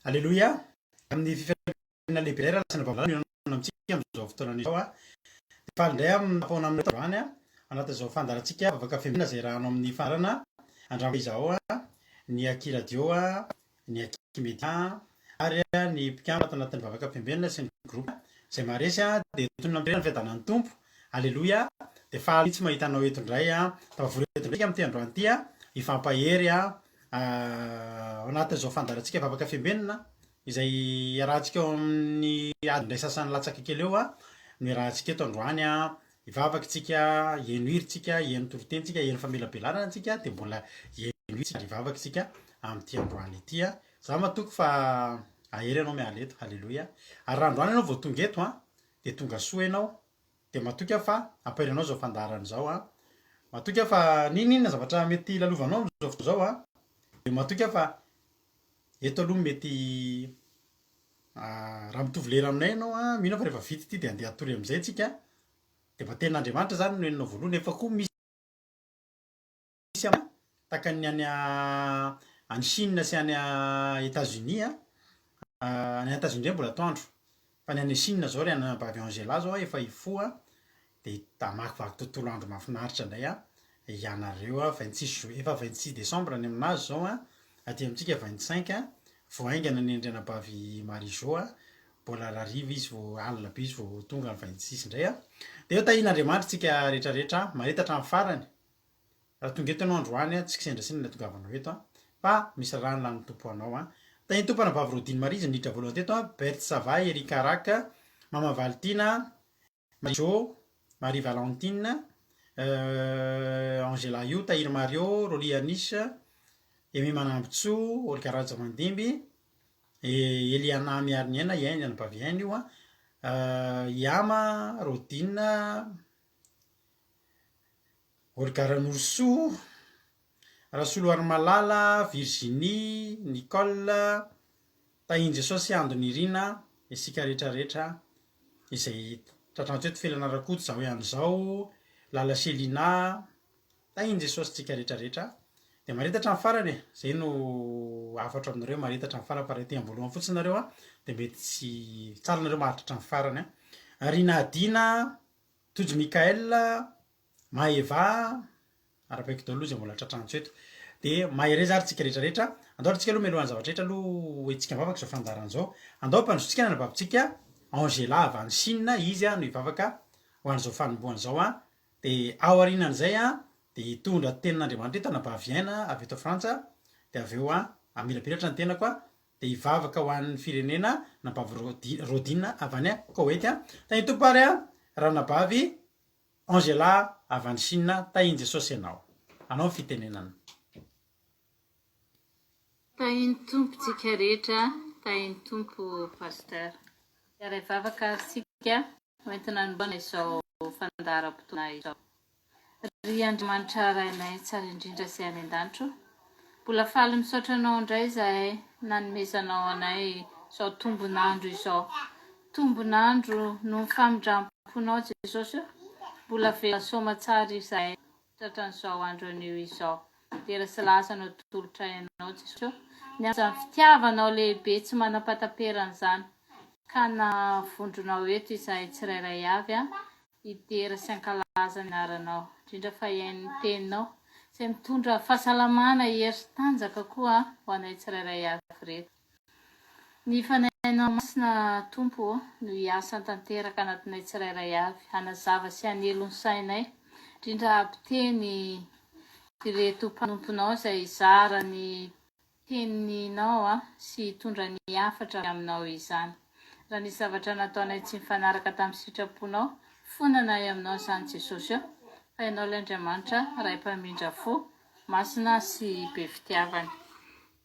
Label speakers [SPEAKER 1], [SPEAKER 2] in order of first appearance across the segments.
[SPEAKER 1] Aleloia! Amin'ny fifaliana lehibe indray raha lazaina vaovao no amintsika amin'izao fotoana izao. Dia faly indray aho mifaona aminareo androany anatin'izao fandaharantsika vavaka fiambenana izay iarahanao amin'ny fandaharana Andramo Izao, ny Aky Radio, ny Aky Media ary ny mpikambana ato anatin'ny vavaka fiambenana sy ny groupe izay maharesy dia tonona amin'ny fiadanan'ny Tompo. Aleloia! Dia faly mihitsy mahita anao eto indray. Tafavory eto indray isika amin'ity androany ity hifampahery Ao anatin'izao fandaharantsika Vavaka Fiambenana izay iarahantsika eo amin'ny adiny iray sasany latsaka kely eo no iarahantsika eto androany. Hivavaka isika, hiheno hira isika, hiheno toriteny isika, hiheno famelabelarana isika dia mbola hiheno hira ary hivavaka isika amin'ity androany ity. Za matoky fa hahery ianao miala eto. Haleloia. Ary raha androany ianao vao tonga eto dia tonga soa ianao. Dia matoky aho fa hampahery anao izao fandaharana izao an. Matoky aho fa n'inon'inona zavatra mety lalovanao amin'izao fotoana izao an, dia matoky aho fa eto aloha mety raha mitovy lera aminay ianao an, mino aho fa rehefa vita ity dia handeha hatory amin'izay tsika, dia mba tenin'Andriamanitra izany no henonao voalohany, nefa koa misy tahaka ny any any Chine sy any Etats Unis an, any Etats Unis indray mbola atoandro, fa ny any Chine zao ry anabavy Angela zao efa hifoha dia hamakivaky tontolo andro mahafinaritra indray an, ianareo an, 26 ju- efa 26 décembre any aminazy zao an, aty amintsika 25 an, vao haingana ny an-dry anabavy Marie Jo an, mbola rariva izy vao alina be izy vao tonga ny 26 indray an, dia ho tahian'Andriamanitra tsika rehetra rehetra, mahita hatramin'ny farany. Raha tonga eto ianao androany an, tsy kisendrasendra ny hatongavanao eto an, fa misy raharaha nilanin'ny Tompo ho anao an. Tahin'ny Tompo anabavy Rodine Marie izay niditra voalohany teto an, Berthe Sava, Erika Rack, Mama Valitiana, Marie Jo, Marie Valentine, Angela Io, Tahiry Mario, Rolly Anish, Aimé Manambotsoa, Olga Rajamandimby, Eliana Miariniaina, Iaina, anabavy Iaina io an, Iama, Rodine, Olga Ranorosoa, Rasoloarimalala, Virginie, Nicole, Tahin'i Jesosy Ando Nirina, isika rehetra rehetra izay tratrantsy eto, Felana Rakoto, zaho ihany izao, Lala Selina, Tahin'i Jesosy tsika rehetra rehetra. Dia mahareta hatramin'ny farany e, zay no hafatro aminareo, mahareta hatramin'ny farany fa raha ety am-boalohany fotsiny nareo an, dia mety tsy, tsara nareo maharitra hatramin'ny farany an. Rina Dina, Tojo Mickaël, Maeva, arabaiko daholo izay mbola tratrantso eto. Dia mahereza ary tsika rehetra rehetra. Andao ary tsika aloha mialohan'ny zavatra rehetra aloha ho entintsika am-bavaka izao fandaharana izao. Andao ampandrosotsika ny anabavitsika Angela avy any Chine, izy no hivavaka ho an'izao fanombohana izao. Dia aorianan'izay dia hitondra tenin'Andriamanitra eto anabavy Aina avy eto Frantsa, dia avy eo hamirapiratra ny tenako dia hivavaka ho an'ny firenena anabavy Rodina avy any Koety. Tahin'ny Tompo ary ranabavy Angela avy any Chine, tahin'i Jesosy ianao. Anao ny fitenenana.
[SPEAKER 2] Tahin'ny Tompo tsika rehetra, tahin'ny Tompo Pasteur. Hiara hivavaka ary tsika ho entina hanombohana izao fandaharam-potoana izao. Ry Andriamanitra Rainay tsara indrindra izay any an-danitra o, mbola faly misaotra Anao indray izahay nanomezanao anay izao tombon'andro izao. Tombon'andro noho ny famindram-ponao Jesosy o, mbola velona soamatsara izahay tratran'izao andro anio izao. Dera sy laza no atolotray Anao Jesosy o, ny amin'izany fitiavanao lehibe tsy manam-pahataperana izany ka navondronao eto izahay tsirairay avy a. Hidera sy hankalaza ny anaranao, indrindra fa hihaino ny teninao, izay mitondra fahasalamana, hery sy tanjaka koa ho anay tsirairay avy ireto. Ny Fanahinao Masina Tompo ô, no hiasa tanteraka anatinay tsirairay avy, hanazava sy hanelo ny sainay, indrindra hampiteny ireto mpanomponao izay hizara ny Teninao sy hitondra ny hafatra avy aminao izany. Raha nisy zavatra nataonay tsy nifanaraka tamin'ny sitraponao, fonanay aminao izany Jesosy ô, fa Ianao ilay Andriamanitra Ray mpamindra fo, masina sy be fitiavana.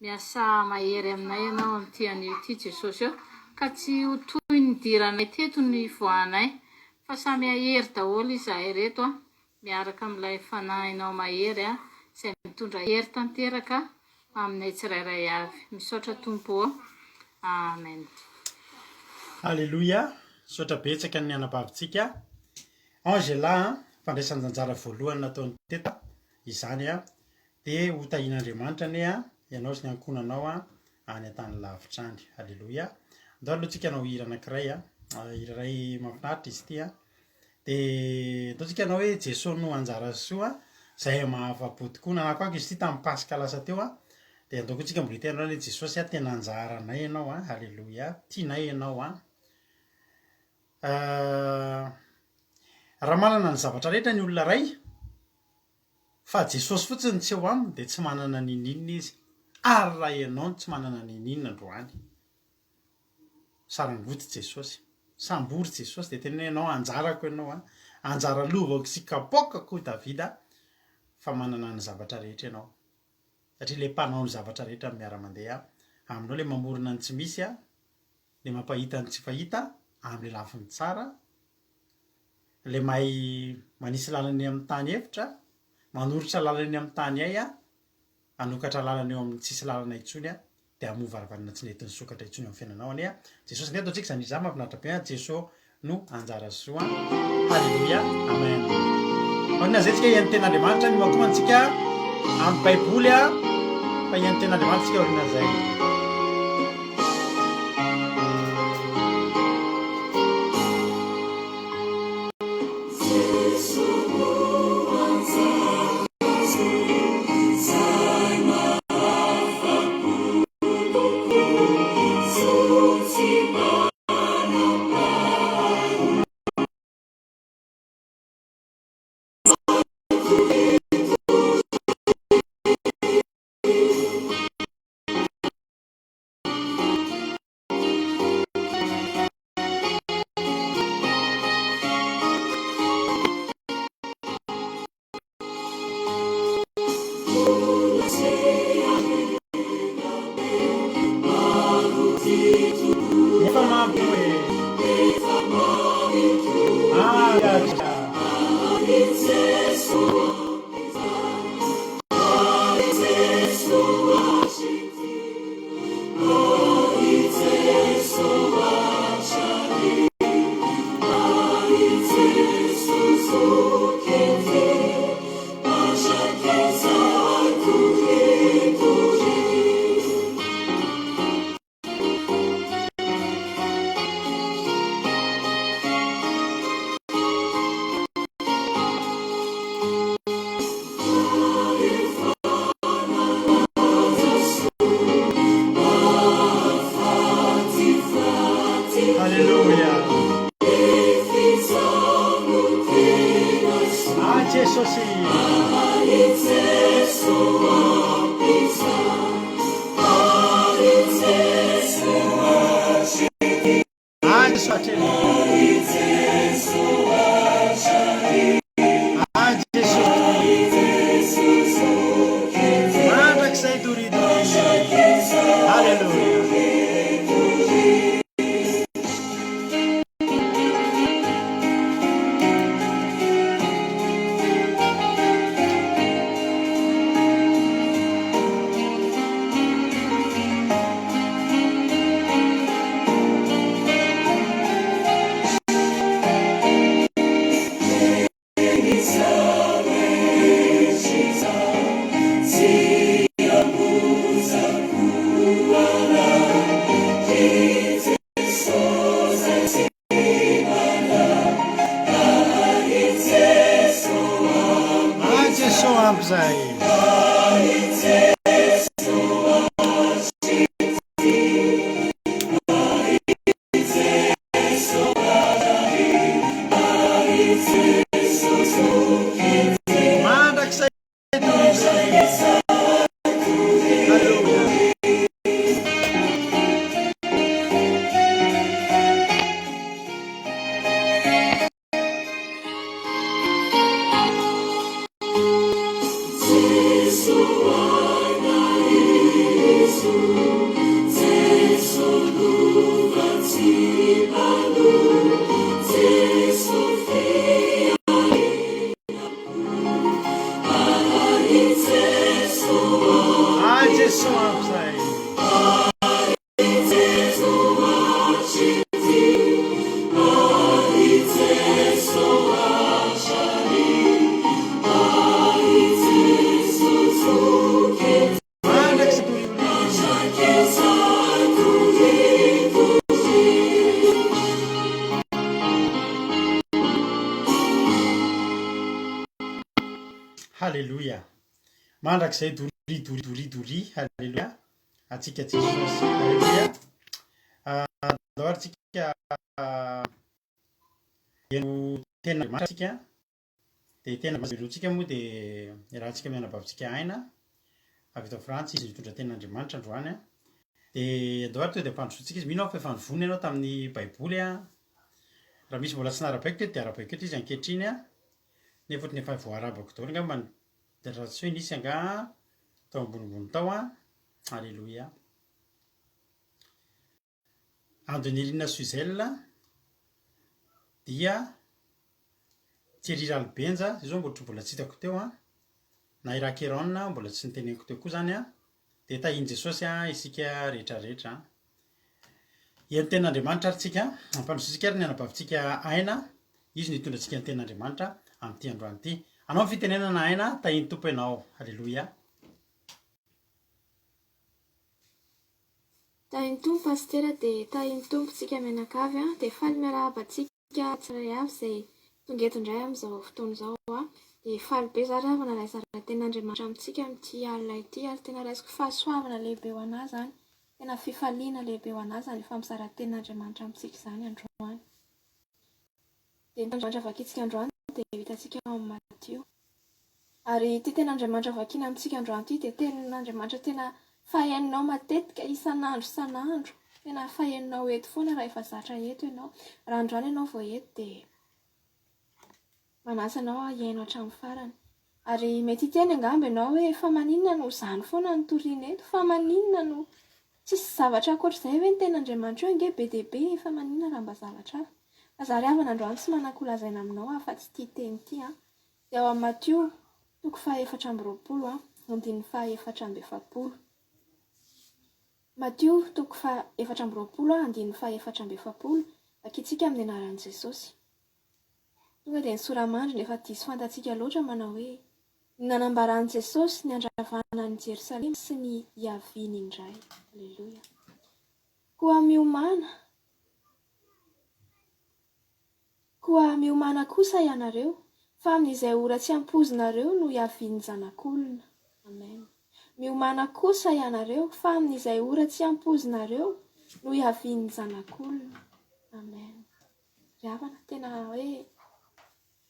[SPEAKER 2] Miasà mahery aminay Ianao amin'ity anio ity Jesosy ô, ka tsy ho toy ny nidiranay teto no hivoahanay, fa samy hahery daholo izahay ireto an, miaraka amin'ilay Fanahinao mahery izay mitondra hery tanteraka aminay tsirairay avy. Misaotra Tompo ô. Amen.
[SPEAKER 1] Alléluia! Misaotra betsaka ny anabavintsika Angela an, fandraisana anjara voalohany nataony teto izany an, dia ho tahian'Andriamanitra anie an, ianao sy ny ankohonanao an. any an-tany lavitra any. Aleloia. Andao aloha tsika hanao hira anankiray a. Hira iray mahafinaritra izy ity a. Dia andao tsika hanao hoe Jesoa no anjara soa izay mahafa-po tokoa. Nanakoako izy ity tamin'ny Paska lasa teo a. Dia andao koa tsika mbola hiteny hoe Jesosy a, tena anjaranay ianao a. Aleloia. Tianay ianao a. Raha manana ny zavatra rehetra ny olona iray, fa Jesosy fotsiny no tsy eo aminy dia tsy manana n'inon'inona izy. Ary raha ianao no tsy manana n'inon'inona androany, sarangoty Jesosy, sambory Jesosy dia teneno hoe ianao anjarako ianao an, anjara lovako sy kapoakako hoy Davida fa manana ny zavatra rehetra ianao. Satria ilay mpanao ny zavatra rehetra no miara-mandeha aminao, ilay mamorona ny tsy misy an, Ilay mampahita ny tsy fahita amin'ilay lafiny tsara, ilay mahay manisy lalana eny amin'ny tany efitra, manoritra lalana eny amin'ny tany hay, hanokatra lalana eo amin'ny tsisy lalana intsony, dia hamoha varavarana tsy nety nisokatra intsony eo amin'ny fiainanao anie Jesosy. Andeha ataontsika izany izany mahafinaritra be an, Jeso no anjara soa. Haleloia. Amen. Aoriana izay tsika hihaino tenin'Andriamanitra, miomankomana tsika amin'ny Baiboly a, fa hihaino tenin'Andriamanitra tsika aorian'izay. Efa mamy e. Ah, Alléluia. Ah, Jesosy. Ah, Jesosy. Ah, Jesosy. Mandrakizay doria doria. Alléluia. Ah, Jesoa ampy zay. Mandrakizay doria. Aleloia. Aleloia. Mandrakizay doria doria doria doria. Aleloia. Antsika Jesosy. Aleloia. Andao ary tsika heno tenin'Andriamanitra tsika. Dia tena velotsika moa dia iarahantsika mianabavitsika aina avy eto Frantsa izy nitondra tenin'Andriamanitra androany an. Dia andao ary tonga dia ampandrosoantsika izy. Mino aho fa efa nivonona ianao tamin'ny Baiboly an. Raha misy mbola tsy narabaiko teto dia arabaiko eto izy ankehitriny an. Nefa ohatran'ny efa voarabako daholo angamba ny raha tsy hoe nisy angaha tao ambonimbony tao an. Alléluia. Andonirina Suzel dia Thierry Ralibenja, zay zao mbola mbola tsy hitako teo an, na i Rakeron mbola tsy noteneniko teo koa zany an, dia tahian'i Jesosy an isika rehetra rehetra an. Hihaino tenin'Andriamanitra ary tsika, ampandrosoantsika ary ny anabavintsika Aina, izy no hitondra antsika ny tenin'Andriamanitra amin'ity androany ity. Anao ny fitenenana Aina, tahian'ny Tompo ianao. Aleloia.
[SPEAKER 3] Tahin'ny Tompo Pasitera dia tahin'ny Tompo tsika mianakavy an, dia faly miarahaba antsika tsirairay avy izay tonga eto indray amin'izao fotoana izao an, dia faly be za ry havana raha hizara tenin'Andriamanitra amintsika amin'ity alina ity ary tena raisiko fahasoavana lehibe ho anah izany, tena fifaliana lehibe ho anah izany hifampizara tenin'Andriamanitra amintsika izany androany. Dia ny tenin'Andriamanitra vakintsika androany dia hitantsika ao amin'ny Matio. Ary ity tenin'Andriamanitra vakiana amintsika androany ity dia tenin'Andriamanitra tena fahenonao matetika isan'andro isan'andro. Tena fahenonao eto foana raha efa zatra eto ianao. Raha androany ianao vao eto dia manasa anao aho hihaino hatramin'ny farany. Ary mety hiteny angamba ianao hoe fa maninona no izany foana no toriana eto? Fa maninona no tsisy zavatra ankoatr'izay ve ny tenin'Andriamanitra eo ange be dia be e, fa maninona raha mba zavatra hafa? Fa za ry havana androany tsy manan-kolazaina aminao afa-tsy ity teny ity an. Dia ao amin'ny Matio toko faha-24 andininy faha-44. Matio toko faha-24 andininy faha-44, vakintsika amin'ny anaran'i Jesosy. Tonga dia ny sora-mandriny efa diso fantatsika loatra manao hoe, Ny nanambaran'i Jesosy ny handravana an'i Jerosalema sy ny hiaviany indray. Aleloia. Koa miomàna. Koa miomàna kosa ianareo, fa amin'izay ora tsy ampoizinareo no hiavian'ny Zanak'olona. Amen. Miomàna kosa ianareo, fa amin'izay ora tsy ampoizinareo no hiavian'ny Zanak'olona. Amen. Ry havana, tena hoe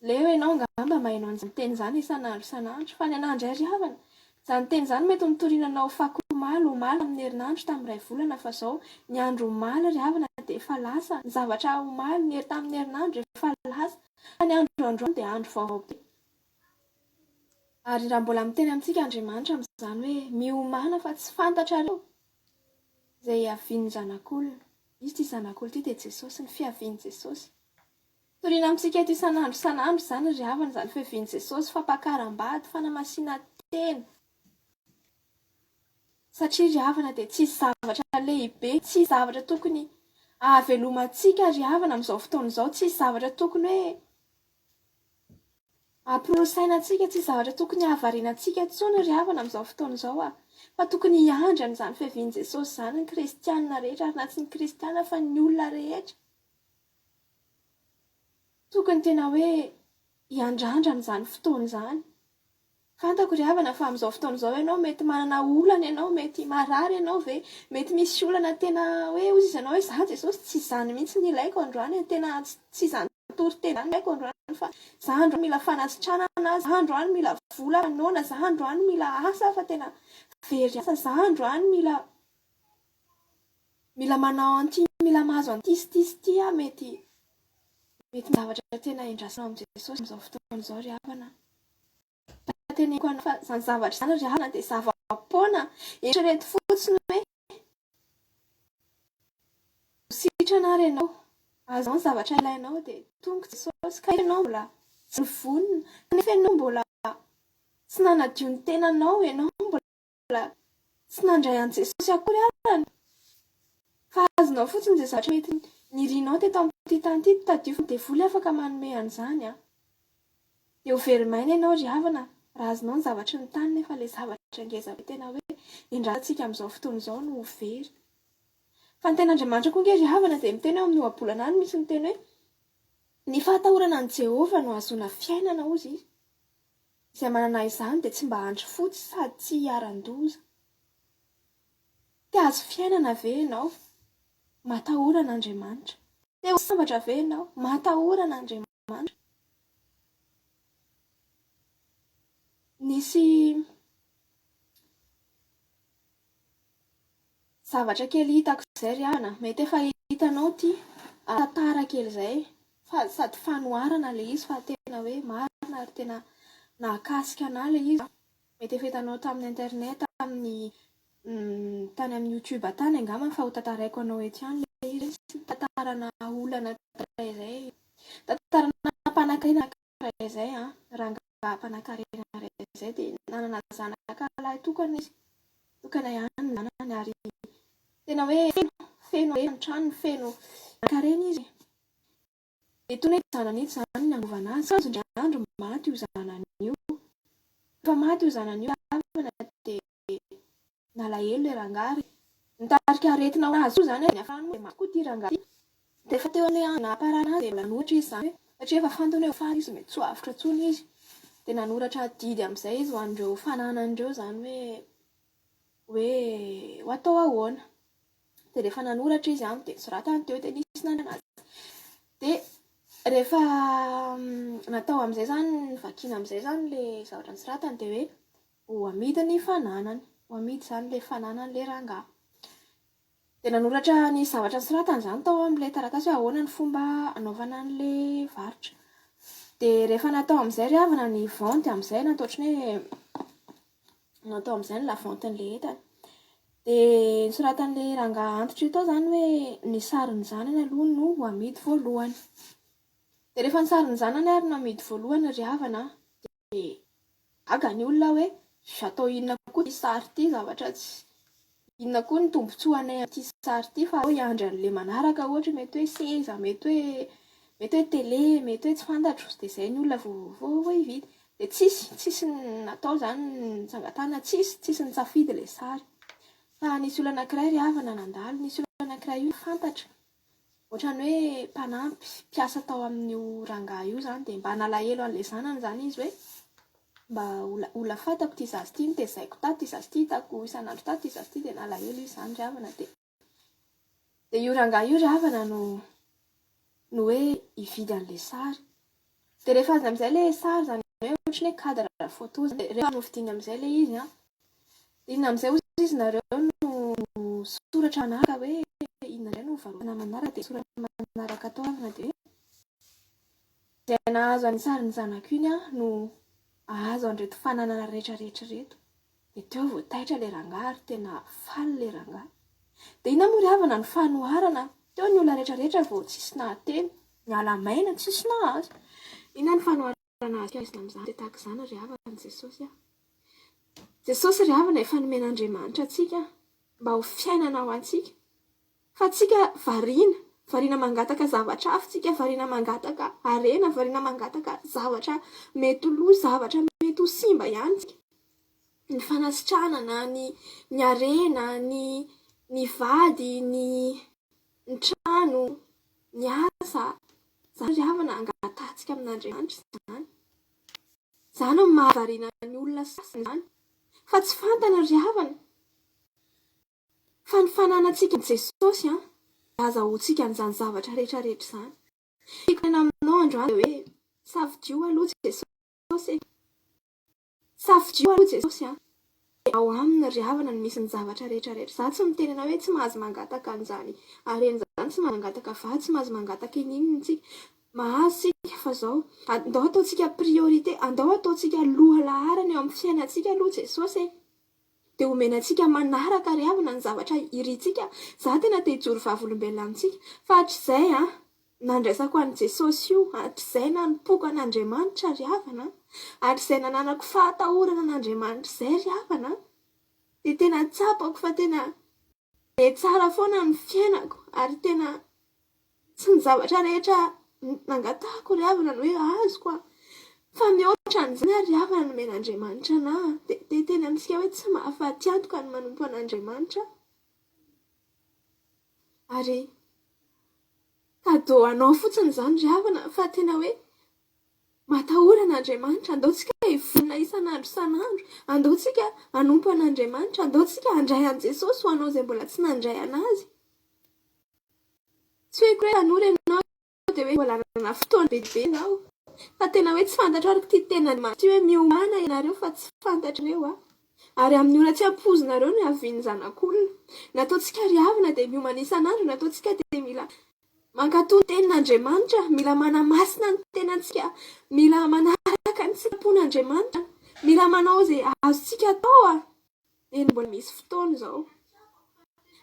[SPEAKER 3] leo ianao angamba maheno an'izany teny izany isan'andro isan'andro. Fa ny anah indray ry havana, izany teny izany mety notoriana anao fako omaly, omaly tamin'ny herinandro, tamin'ny iray volana, fa izao ny andro omaly ry havana dia efa lasa, ny zavatra omaly, ny tamin'ny herinandro efa lasa, fa ny andro androany dia andro vaovao be. Ary raha mbola miteny amintsika Andriamanitra amin'izany hoe miomàna fa tsy fantatrareo izay hiavian'ny Zanak'olona. Izy ity Zanak'olona ity dia Jesosy, ny fiavian'i Jesosy. Toriana amintsika eto isan'andro isan'andro izany ry havana, izany fiavian'i Jesosy, fampakaram-bady, fanamasinan-tena. Satria ry havana dia tsisy zavatra lehibe, tsisy zavatra tokony ahavelomantsika ry havana amin'izao fotoana izao, tsisy zavatra tokony hoe Hampiroro saina antsika, tsisy zavatra tokony hahavariana antsika intsony ry havana amin'izao fotoana izao a! Fa tokony hiandry an'izany fiavian'i Jesosy izany ny kristiana rehetra ary na tsy ny kristiana fa ny olona rehetra. Tokony tena hoe hiandrandra an'izany fotoana izany. Fantako ry havana fa amin'izao fotoana izao ianao mety manana olana ianao, mety marary ianao ve, mety misy olana tena hoe hozy izy ianao hoe za Jesosy tsy izany mihitsy no ilaiko androany e, tena tsy izany toriteny izany no ilaiko androany fa za androany mila fanasitranana, za androany mila vola fa noana, za androany mila asa fa tena very asa, za androany mila mila manao an'ity, mila mahazo an'ity sy ity sy ity aho, mety mety zavatra tena endrasana amin'i Jesosy amin'izao fotoana izao ry havana. Fa teneniko anao fa izany zavatra izany ry havana dia zava-poana. Eritrereto fotsiny hoe ho sitrana ary ianao, azonao ny zavatra ilainao dia tonga Jesosy kanefa ianao mbola tsy nivonona, kanefa ianao mbola tsy nanadio ny tenanao, ianao mbola tsy nandray an'i Jesosy akory arany. Fa azonao fotsiny izay zavatra mety nirinao teto amin'ity tany ity, tadidio fa ny devoly afaka manome an'izany an. Dia ho very maina ianao ry havana raha azonao ny zavatry ny tany nefa ilay zavatra ngeza be tena hoe endrasantsika amin'izao fotoana izao no ho very. Fa ny tenin'Andriamanitra koa ange ry havana dia miteny ao amin'ny ohabolana any misy miteny hoe ny fahatahorana an'i Jehovah no ahazoana fiainana hozy izy. Izay manana izany dia tsy mba handry fotsy sady tsy hiharan-doza. Te hahazo fiainana ve ianao? Matahora an'Andriamanitra. Te ho sambatra ve ianao? Matahora an'Andriamanitra. Nisy zavatra kely hitako izay ry havana, mety efa hitanao ity tantara kely izay, fa sady fanoharana ilay izy fa tena hoe marina ary tena nahakasika an'ahy ilay izy. Mety efa hitanao tamin'ny internet, tamin'ny tany amin'ny youtube tany angamba fa ho tantaraiko anao eto ihany ilay izy. Misy tantarana olana iray izay, tantarana mpanankarena anankiray izay an, rangahy mpanankarena iray izay dia nanana zanaka lahy tokana izy, tokana ihany ny zanany ary tena hoe feno, feno harena ny tranony, feno karena izy. Dia toa ny hoe zanany ito izany ny hanovana azy, kanjo indray andro maty io zanany io. Rehefa maty io zanany io havana dia Nalahelo ilay rangahy ary nitarika aretina ho azy koa izany ary niafarany moa dia maty koa ity rangahy ity. Dia efa teo amin'ilay andro nahaparana azy dia mbola nanoratra izy izany hoe satria efa fantany hoe ho faty izy mety tsy ho avotra intsony izy. Dia nanoratra adidy amin'izay izy ho an'ireo fananany ireo izany hoe hoe ho atao ahoana. Dia rehefa nanoratra izy an, dia nosoratany teo dia nisy nanana azy. Dia rehefa natao amin'izay izany, novakiana amin'izay izany ilay zavatra nosoratany dia hoe Ho amidy ny fananany. Ho amidy izany ilay fananan'ilay rangahy. Dia nanoratra ny zavatra nosoratany izany tao amin'ilay taratasy hoe ahoana ny fomba hanaovana an'ilay varotra. Dia rehefa natao amin'izay ry havana ny vente amin'izay, natao ohatran'ny hoe natao amin'izay ny la vente-n'ilay entana. Dia nosoratan'ilay rangahy antitra io tao izany hoe ny sarin'ny zanany aloha no ho amidy voalohany. Dia rehefa ny sarin'ny zanany ary no amidy voalohany ry havana Dia gaga ny olona hoe atao inona koa ity sary ity, zavatra tsy inona koa ny tombontsoanay amin'ity sary ity fa aleo hiandry an'ilay manaraka ohatra mety hoe seza, mety hoe mety hoe télé, mety hoe tsy fantatro, dia izay ny olona vao vao vao hividy. Dia tsisy, tsisy natao izany nitsangan-tanana, tsisy, tsisy nitsafidy ilay sary. Fa nisy olona anankiray ry havana nandalo, nisy olona anankiray io fantatra Ohatran'ny hoe mpanampy, mpiasa tao amin'io rangahy io izany dia mba nalahelo an'ilay zanany izany izy hoe mba olona fantako ity zaza ity, notezaiko tato ity zaza ity, hitako isan'andro tato ity zaza ity dia nalahelo izy izany ry havana dia dia io rangahy io ry havana no no hoe hividy an'ilay sary. Dia rehefa azony amin'izay ilay sary izany hoe ohatran'ny hoe cadre photo izany dia rehefa novidiany amin'izay ilay izy an, dia inona amin'izay hozy izy nareo no soratra manaraka hoe inona indray no varotana manaraka dia soratra manaraka tao avy dia hoe izay nahazo an'iny sarin'ny zanako iny an no ahazo an'ireto fananana rehetra rehetra ireto. Dia teo vao taitra ilay rangahy ary tena faly ilay rangahy. Dia inona moa ry havana ny fanoharana? Teo ny olona rehetra rehetra vao tsisy nahateny, niala maina, tsisy nahazo. Inona ny fanoharana azoko raisina amin'izany? Dia tahaka izany ry havana Jesosy a. Jesosy ry havana efa nomen'Andriamanitra antsika mba ho fiainana ho antsika. Fa tsika variana, variana mangataka zavatra hafa tsika, variana mangataka harena, variana mangataka zavatra mety ho lo, zavatra mety ho simba ihany tsika. Ny fanasitranana, ny ny harena, ny ny vady, ny ny trano, ny asa, zany ry havana angatahantsika amin'Andriamanitra izany. Izany no mahavariana ny olona sasany izany. Fa tsy fantany ry havana. Fa ny fananantsika an'i Jesosy an, dia azahoantsika an'izany zavatra rehetra rehetra izany. Tiako tenenina aminao androany dia hoe, safidio aloha Jesosy e. Safidio aloha Jesosy an. Dia ao aminy ry havana no misy ny zavatra rehetra rehetra. Izaho tsy miteny anao hoe tsy mahazo mangataka an'izany harena izany, tsy mahazo mangataka vady, tsy mahazo mangataka inininona isika. Mahazo isika fa izao, andao ataontsika priorité, andao ataontsika lohalaharana eo amin'ny fiainantsika aloha Jesosy e. Dia omena antsika manaraka ry havana ny zavatra irintsika, za tena te hijoro vavolombelona amintsika fa hatrizay an, nandraisako an'i Jesosy io, hatrizay nanompoako an'Andriamanitra ry havana an, hatrizay nananako fahatahorana an'Andriamanitra izay ry havana an, dia tena tsapako fa tena dia tsara foana ny fiainako ary tena tsy ny zavatra rehetra nangatahako ry havana no hoe azoko an! Fa mihoatra an'izany ary ry havana nomen'Andriamanitra anah an! Dia te hiteny amintsika hoe tsy mahafaty antoka ny manompo an'Andriamanitra ary cadeau anao fotsiny izany ry havana fa tena hoe matahora an'Andriamanitra, andao tsika hivonona. hiomana isan'andro isan'andro. Andao tsika hanompo an'Andriamanitra, andao tsika handray an'i Jesosy ho anao izay mbola tsy nandray an'Azy. Tsy hoe koa hoe tanora ianao dia hoe mbola hanana fotoana be dia be ianao. Fa tena hoe tsy fantatrao araka ity tenin'Andriamanitra ity hoe miomàna ianareo fa tsy fantatrareo aho. Ary amin'ny ora tsy ampoizinareo no hiavian'ny Zanak'olona. Ny ataontsika ry havana dia miomana isan'andro, ny ataontsika dia mila mankatò ny tenin'Andriamanitra, mila manamasina ny tenantsika, mila manaraka ny sitrapon'Andriamanitra, mila manao izay azontsika atao. Eny mbola misy fotoana izao.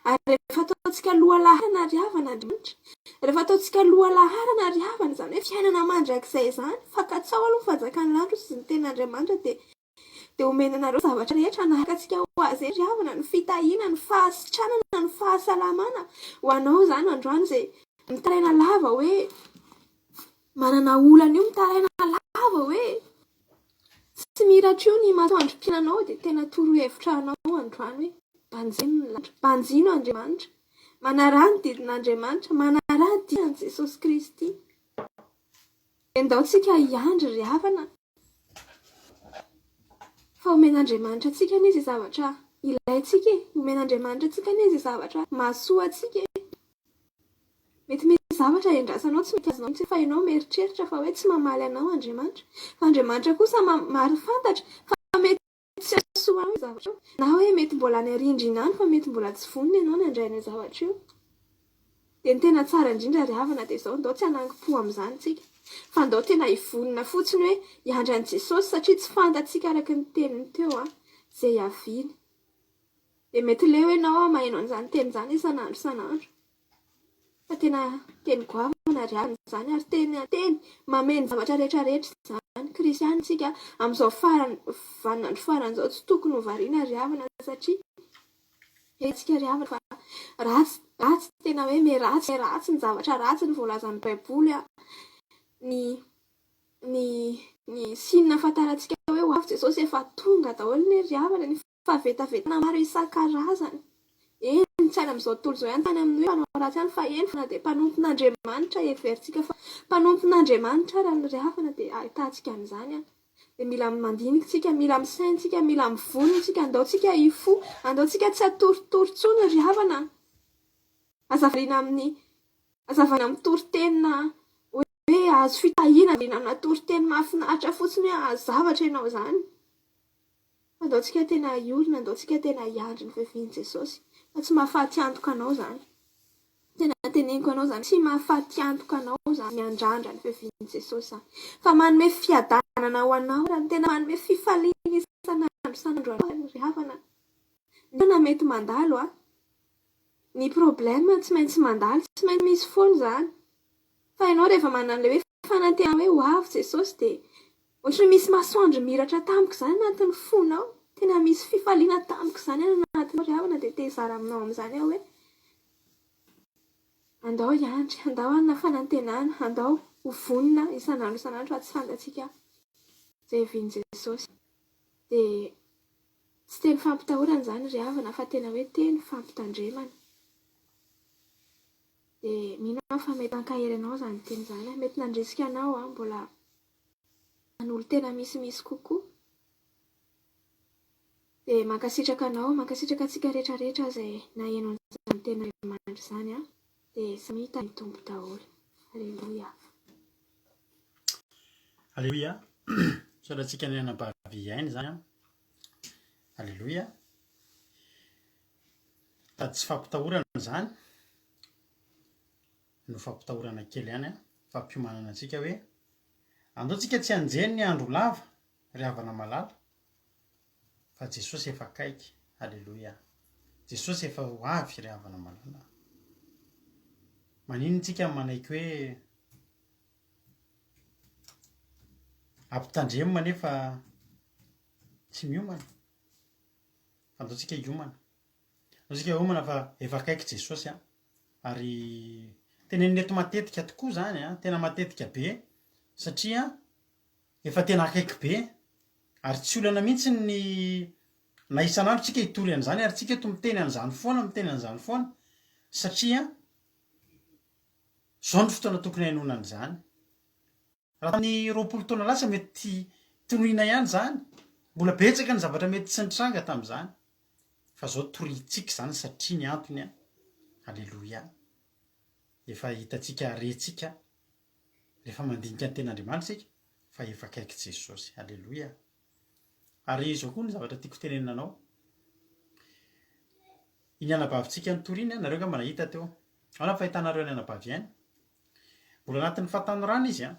[SPEAKER 3] Ary rehefa ataontsika lohalaharana ry havana Andriamanitra, rehefa ataontsika lohalaharana ry havana izany hoe fiainana mandrakizay izany, fa katsaho aloha ny fanjakan'ny lanitra hoy ny tenin'Andriamanitra dia dia omena anareo ny zavatra rehetra hanaraka antsika ho azy eny ry havana, ny fitahiana, ny fahasitranana, ny fahasalamana ho anao izany androany izay mitaraina lava hoe manana olana io mitaraina lava hoe Tsy mihiratra io ny masoandrom-piainanao dia tena torohevitra anao androany hoe banjino ny lanitra, banjino Andriamanitra, manaraha ny didin'Andriamanitra, manaraha dia an'i Jesosy Kristy. Endao tsika hiandry ry havana fa omen'Andriamanitra antsika anie izay zavatra ilaintsika e, omen'Andriamanitra antsika anie izay zavatra mahasoa antsika e. Mety misy zavatra endrasanao tsy mety azonao mihitsy fa ianao mieritreritra fa hoe tsy mamaly anao Andriamanitra. Fa Andriamanitra kosa mary fantatra fa mety tsy hahasoa anao io zavatra io. Na hoe mety mbola any arindrina any fa mety mbola tsy vonona ianao ny handray an'io zavatra io. Dia ny tena tsara indrindra ry havana dia izao, ndao tsy hanangim-po amin'izany tsika. Fa ndao tena hivonona fotsiny hoe hiandry an'i Jesosy satria tsy fantatsika araka ny teniny teo an, izay hiaviany. Dia mety leo ianao maheno an'izany teny izany isan'andro isan'andro. Fa tena teny goavana ry havana izany ary tena teny mameno zavatra rehetra rehetra izany. Kristiana isika amin'izao farany vaninandro farany izao tsy tokony ho variana ry havana satria hetsika ry havana fa ratsy ratsy tena hoe miharatsy miharatsy ny zavatra ratsy ny voalazan'ny baiboly ny ny ny signe ahafantarantsika hoe ho avy Jesosy efa tonga daholo anie ry havana ny fahavetavetana maro isan-karazany. Eny, tsy any amin'izao tontolo izao ihany, tsy any amin'ny hoe mpanao ratsy ihany, fa eny fa na dia mpanompon'Andriamanitra, heverintsika fa mpanompon'Andriamanitra ara ny rehafana dia ahitantsika an'izany an. Dia mila mandinika isika, mila misaina isika, mila mivonona isika, andao tsika hifoha, andao tsika tsy hatoritory intsony ry havana a. Aza variana amin'ny, aza variana amin'ny toriteny hoe hahazo fitahiana, variana amina toriteny mahafinaritra fotsiny hoe hahazo zavatra ianao izany. Andao tsika tena hiorina, andao tsika tena hiandry ny fiavian'i Jesosy, fa tsy mahafaty antoka anao izany. Tena teneniko anao izany, tsy mahafaty antoka anao izany miandrandra ny fiavian'i Jesosy izany. Fa manome fiadanana ho anao, raha tena manome fifaliana isan'andro isan'andro anao ry havana. Ny olana mety mandalo a, ny problème tsy maintsy mandalo, tsy maintsy misy foana izany. Fa ianao rehefa manana an'ilay hoe fanantenana hoe ho avy Jesosy dia ohatran'ny misy masoandro mihiratra tampoka izany anatin'ny fonao, tena misy fifaliana tampoka izany any anatinao ry havana dia te hizara aminao amin'izany aho hoe andao hiandry, andao hanana fanantenana, andao ho vonona isan'andro isan'andro fa tsy fantatsika izay hiavian'i Jesosy. Dia tsy teny fampitahorana izany ry havana fa tena hoe teny fampitandremana. Dia mino aho fa mety nankahery anao izany teny izany, mety nandrisika anao mbola hanolo-tena misimisy kokoa. Dia mankasitraka anao, mankasitraka antsika rehetra rehetra izay naheno an'izany tenin'Andriamanitra izany an. Dia samia tahin'ny Tompo daholo. Aleloia.
[SPEAKER 1] Aleloia. Misaotra antsika ny anabavy Aina izany an. Aleloia. Sady tsy fampitahorana izany no fampitahorana kely ihany an, fampiomanana antsika hoe andao tsika tsy hanjehy ny andro lava ry havana malala fa Jesosy efa akaiky, aleloia, Jesosy efa ho avy ry havana malala. Maninona tsika manaiky hoe ampitandremo nefa tsy miomana? Andao tsika hiomana. Andao tsika hiomana fa efa akaiky Jesosy an. Ary tenenina eto matetika tokoa izany an, tena matetika be satria efa tena akaiky be ary tsy olana mihitsy ny na isan'andro tsika hitory an'izany ary tsika eto miteny an'izany foana, miteny an'izany foana satria izao no fotoana tokony hainoana an'izany. Raha tamin'ny 20 taona lasa mety tonoina ihany izany. Mbola betsaka ny zavatra mety tsy nitranga tamin'izany, fa zao toriantsika izany satria ny antony an, Aleloia, efa hitantsika rentsika rehefa mandinika ny tenin'Andriamanitra isika fa efa akaiky Jesosy. Aleloia. Ary izao koa ny zavatra tiako tenenina anao. Iny anabavintsika nitory iny, nareo angamba nahita teo. Ahoana ny fahitanareo ny anabavy aina? Mbola anatin'ny fahatanorana izy an.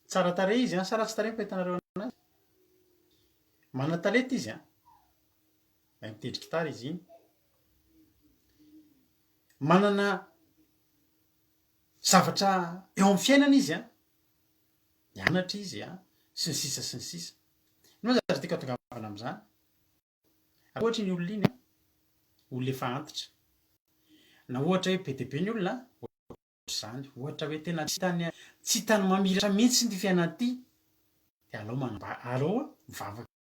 [SPEAKER 1] Tsara tarehy izy an, sa ratsy tarehy ny fahitanareo anazy? Manan-talenta izy an. Mahay mitendry gitara izy iny. Manana zavatra eo amin'ny fiainana izy an. Nianatra izy an, sy ny sisa sy ny sisa. Inona moa zavatra tiako hatongavana amin'izany? Raha ohatra iny olona iny an, olona efa antitra, na ohatra hoe be dia be ny olona, ohatr'izany, ohatra hoe tena tsy hitany tsy hitany mamiratra mihitsy ity fiainana ity, dia alao manamba- alao mivavaka.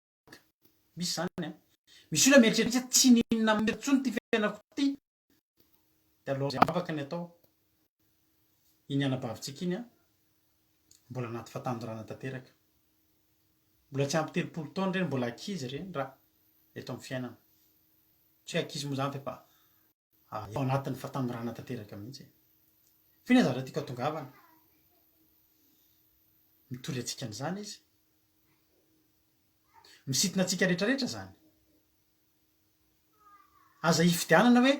[SPEAKER 1] Misy izany an. Misy olona mieritreritra mihitsy hoe tsy n'inona mamiratra intsony ity fiainako ity, dia alao mivavaka ny atao. Iny anabavintsika iny an, mbola anaty fahatandorana tanteraka. Mbola tsy ampy 30 taona ireny, mbola ankizy ireny raha eto amin'ny fiainana. Tsy hoe ankizy moa izany fa efa ao anatin'ny fahatanorana tanteraka mihitsy e. Fa inona zavatra tiako hatongavana? Mitory antsika an'izany izy. Misintona antsika rehetrarehetra izany. Aza ifidianana hoe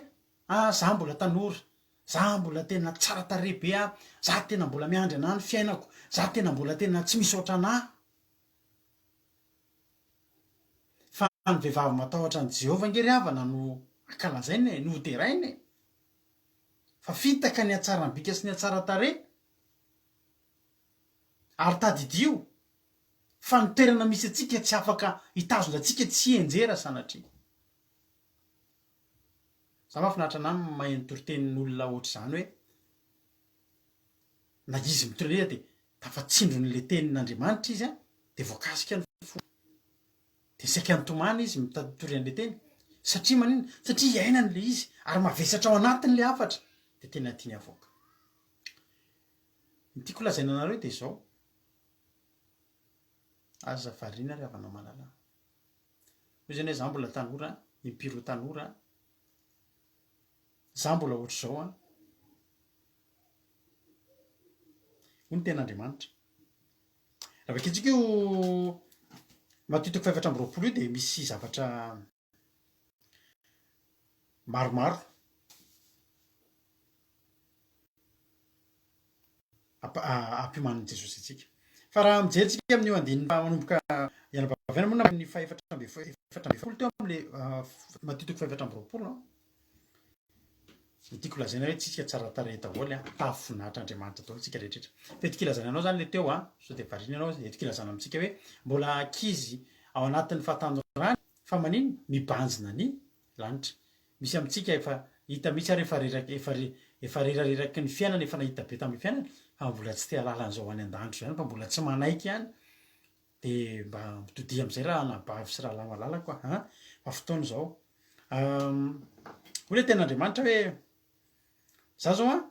[SPEAKER 1] ah za mbola tanora, za mbola tena tsara tarehy be ah, za tena mbola miandry anah ny fiainako, za tena mbola tena tsy misy ohatranah. Fa ny vehivavy matahotra an'i Jehovah ange ry havana no ankalazaina e, no hoderaina e. Fa fitaka ny hatsaram-bika sy ny hatsaran-tarehy. Ary tadidio fa ny toerana misy antsika tsy afaka hitazona antsika tsy hianjera sanatria. Za mahafinaritra anah ny maheno toritenin'olona ohatr'izany hoe na izy mitory an'iza dia tafatsindron'ilay tenin'Andriamanitra izy an, dia voakasika ny fony. Dia saika nitomany izy mitory an'ilay teny. Satria maninona? Satria iainany ilay izy ary mavesatra ao anatiny ilay hafatra dia tena tiany havoaka. Ny tiako lazaina anareo dia izao, aza variana ry havana malala. Hoy izany hoe za mbola tanora, impiry ho tanora, za mbola ohatr'izao an. Hoy ny tenin'Andriamanitra. Raha vakintsika io Matio toko fahefatra amby 24 io dia misy zavatra maromaro ampiomanin'i Jesosy antsika. Fa raha mijery tsika amin'io andininy manomboka ianabavy moa ny fahefatra amby 14 teo amin'le Matio toko fahefatra amby 20 an. Ny tiako lazaina hoe tsika tsara tarehy daholo an, tafin'Andriamanitra daholo tsika rehetra rehetra. Fa entiko ilazana anao zany le teo an, sao dia variana ianao, entiko ilazana amintsika hoe mbola ankizy ao anatin'ny fahatanorany fa maninona? Mibanjina ny lanitra. Misy amintsika efa hita mihitsy ary efa reraka efa efa rerareraky ny fiainana, efa nahita be tamin'ny fiainana fa mbola tsy te hahalala an'izao any an-danitra izao ihany fa mbola tsy manaiky ihany. Dia mba mitodiha amin'izay raha anabavy sy rahalahy malalako a, fa fotoana izao. Hoy ilay tenin'Andriamanitra hoe, za zao an,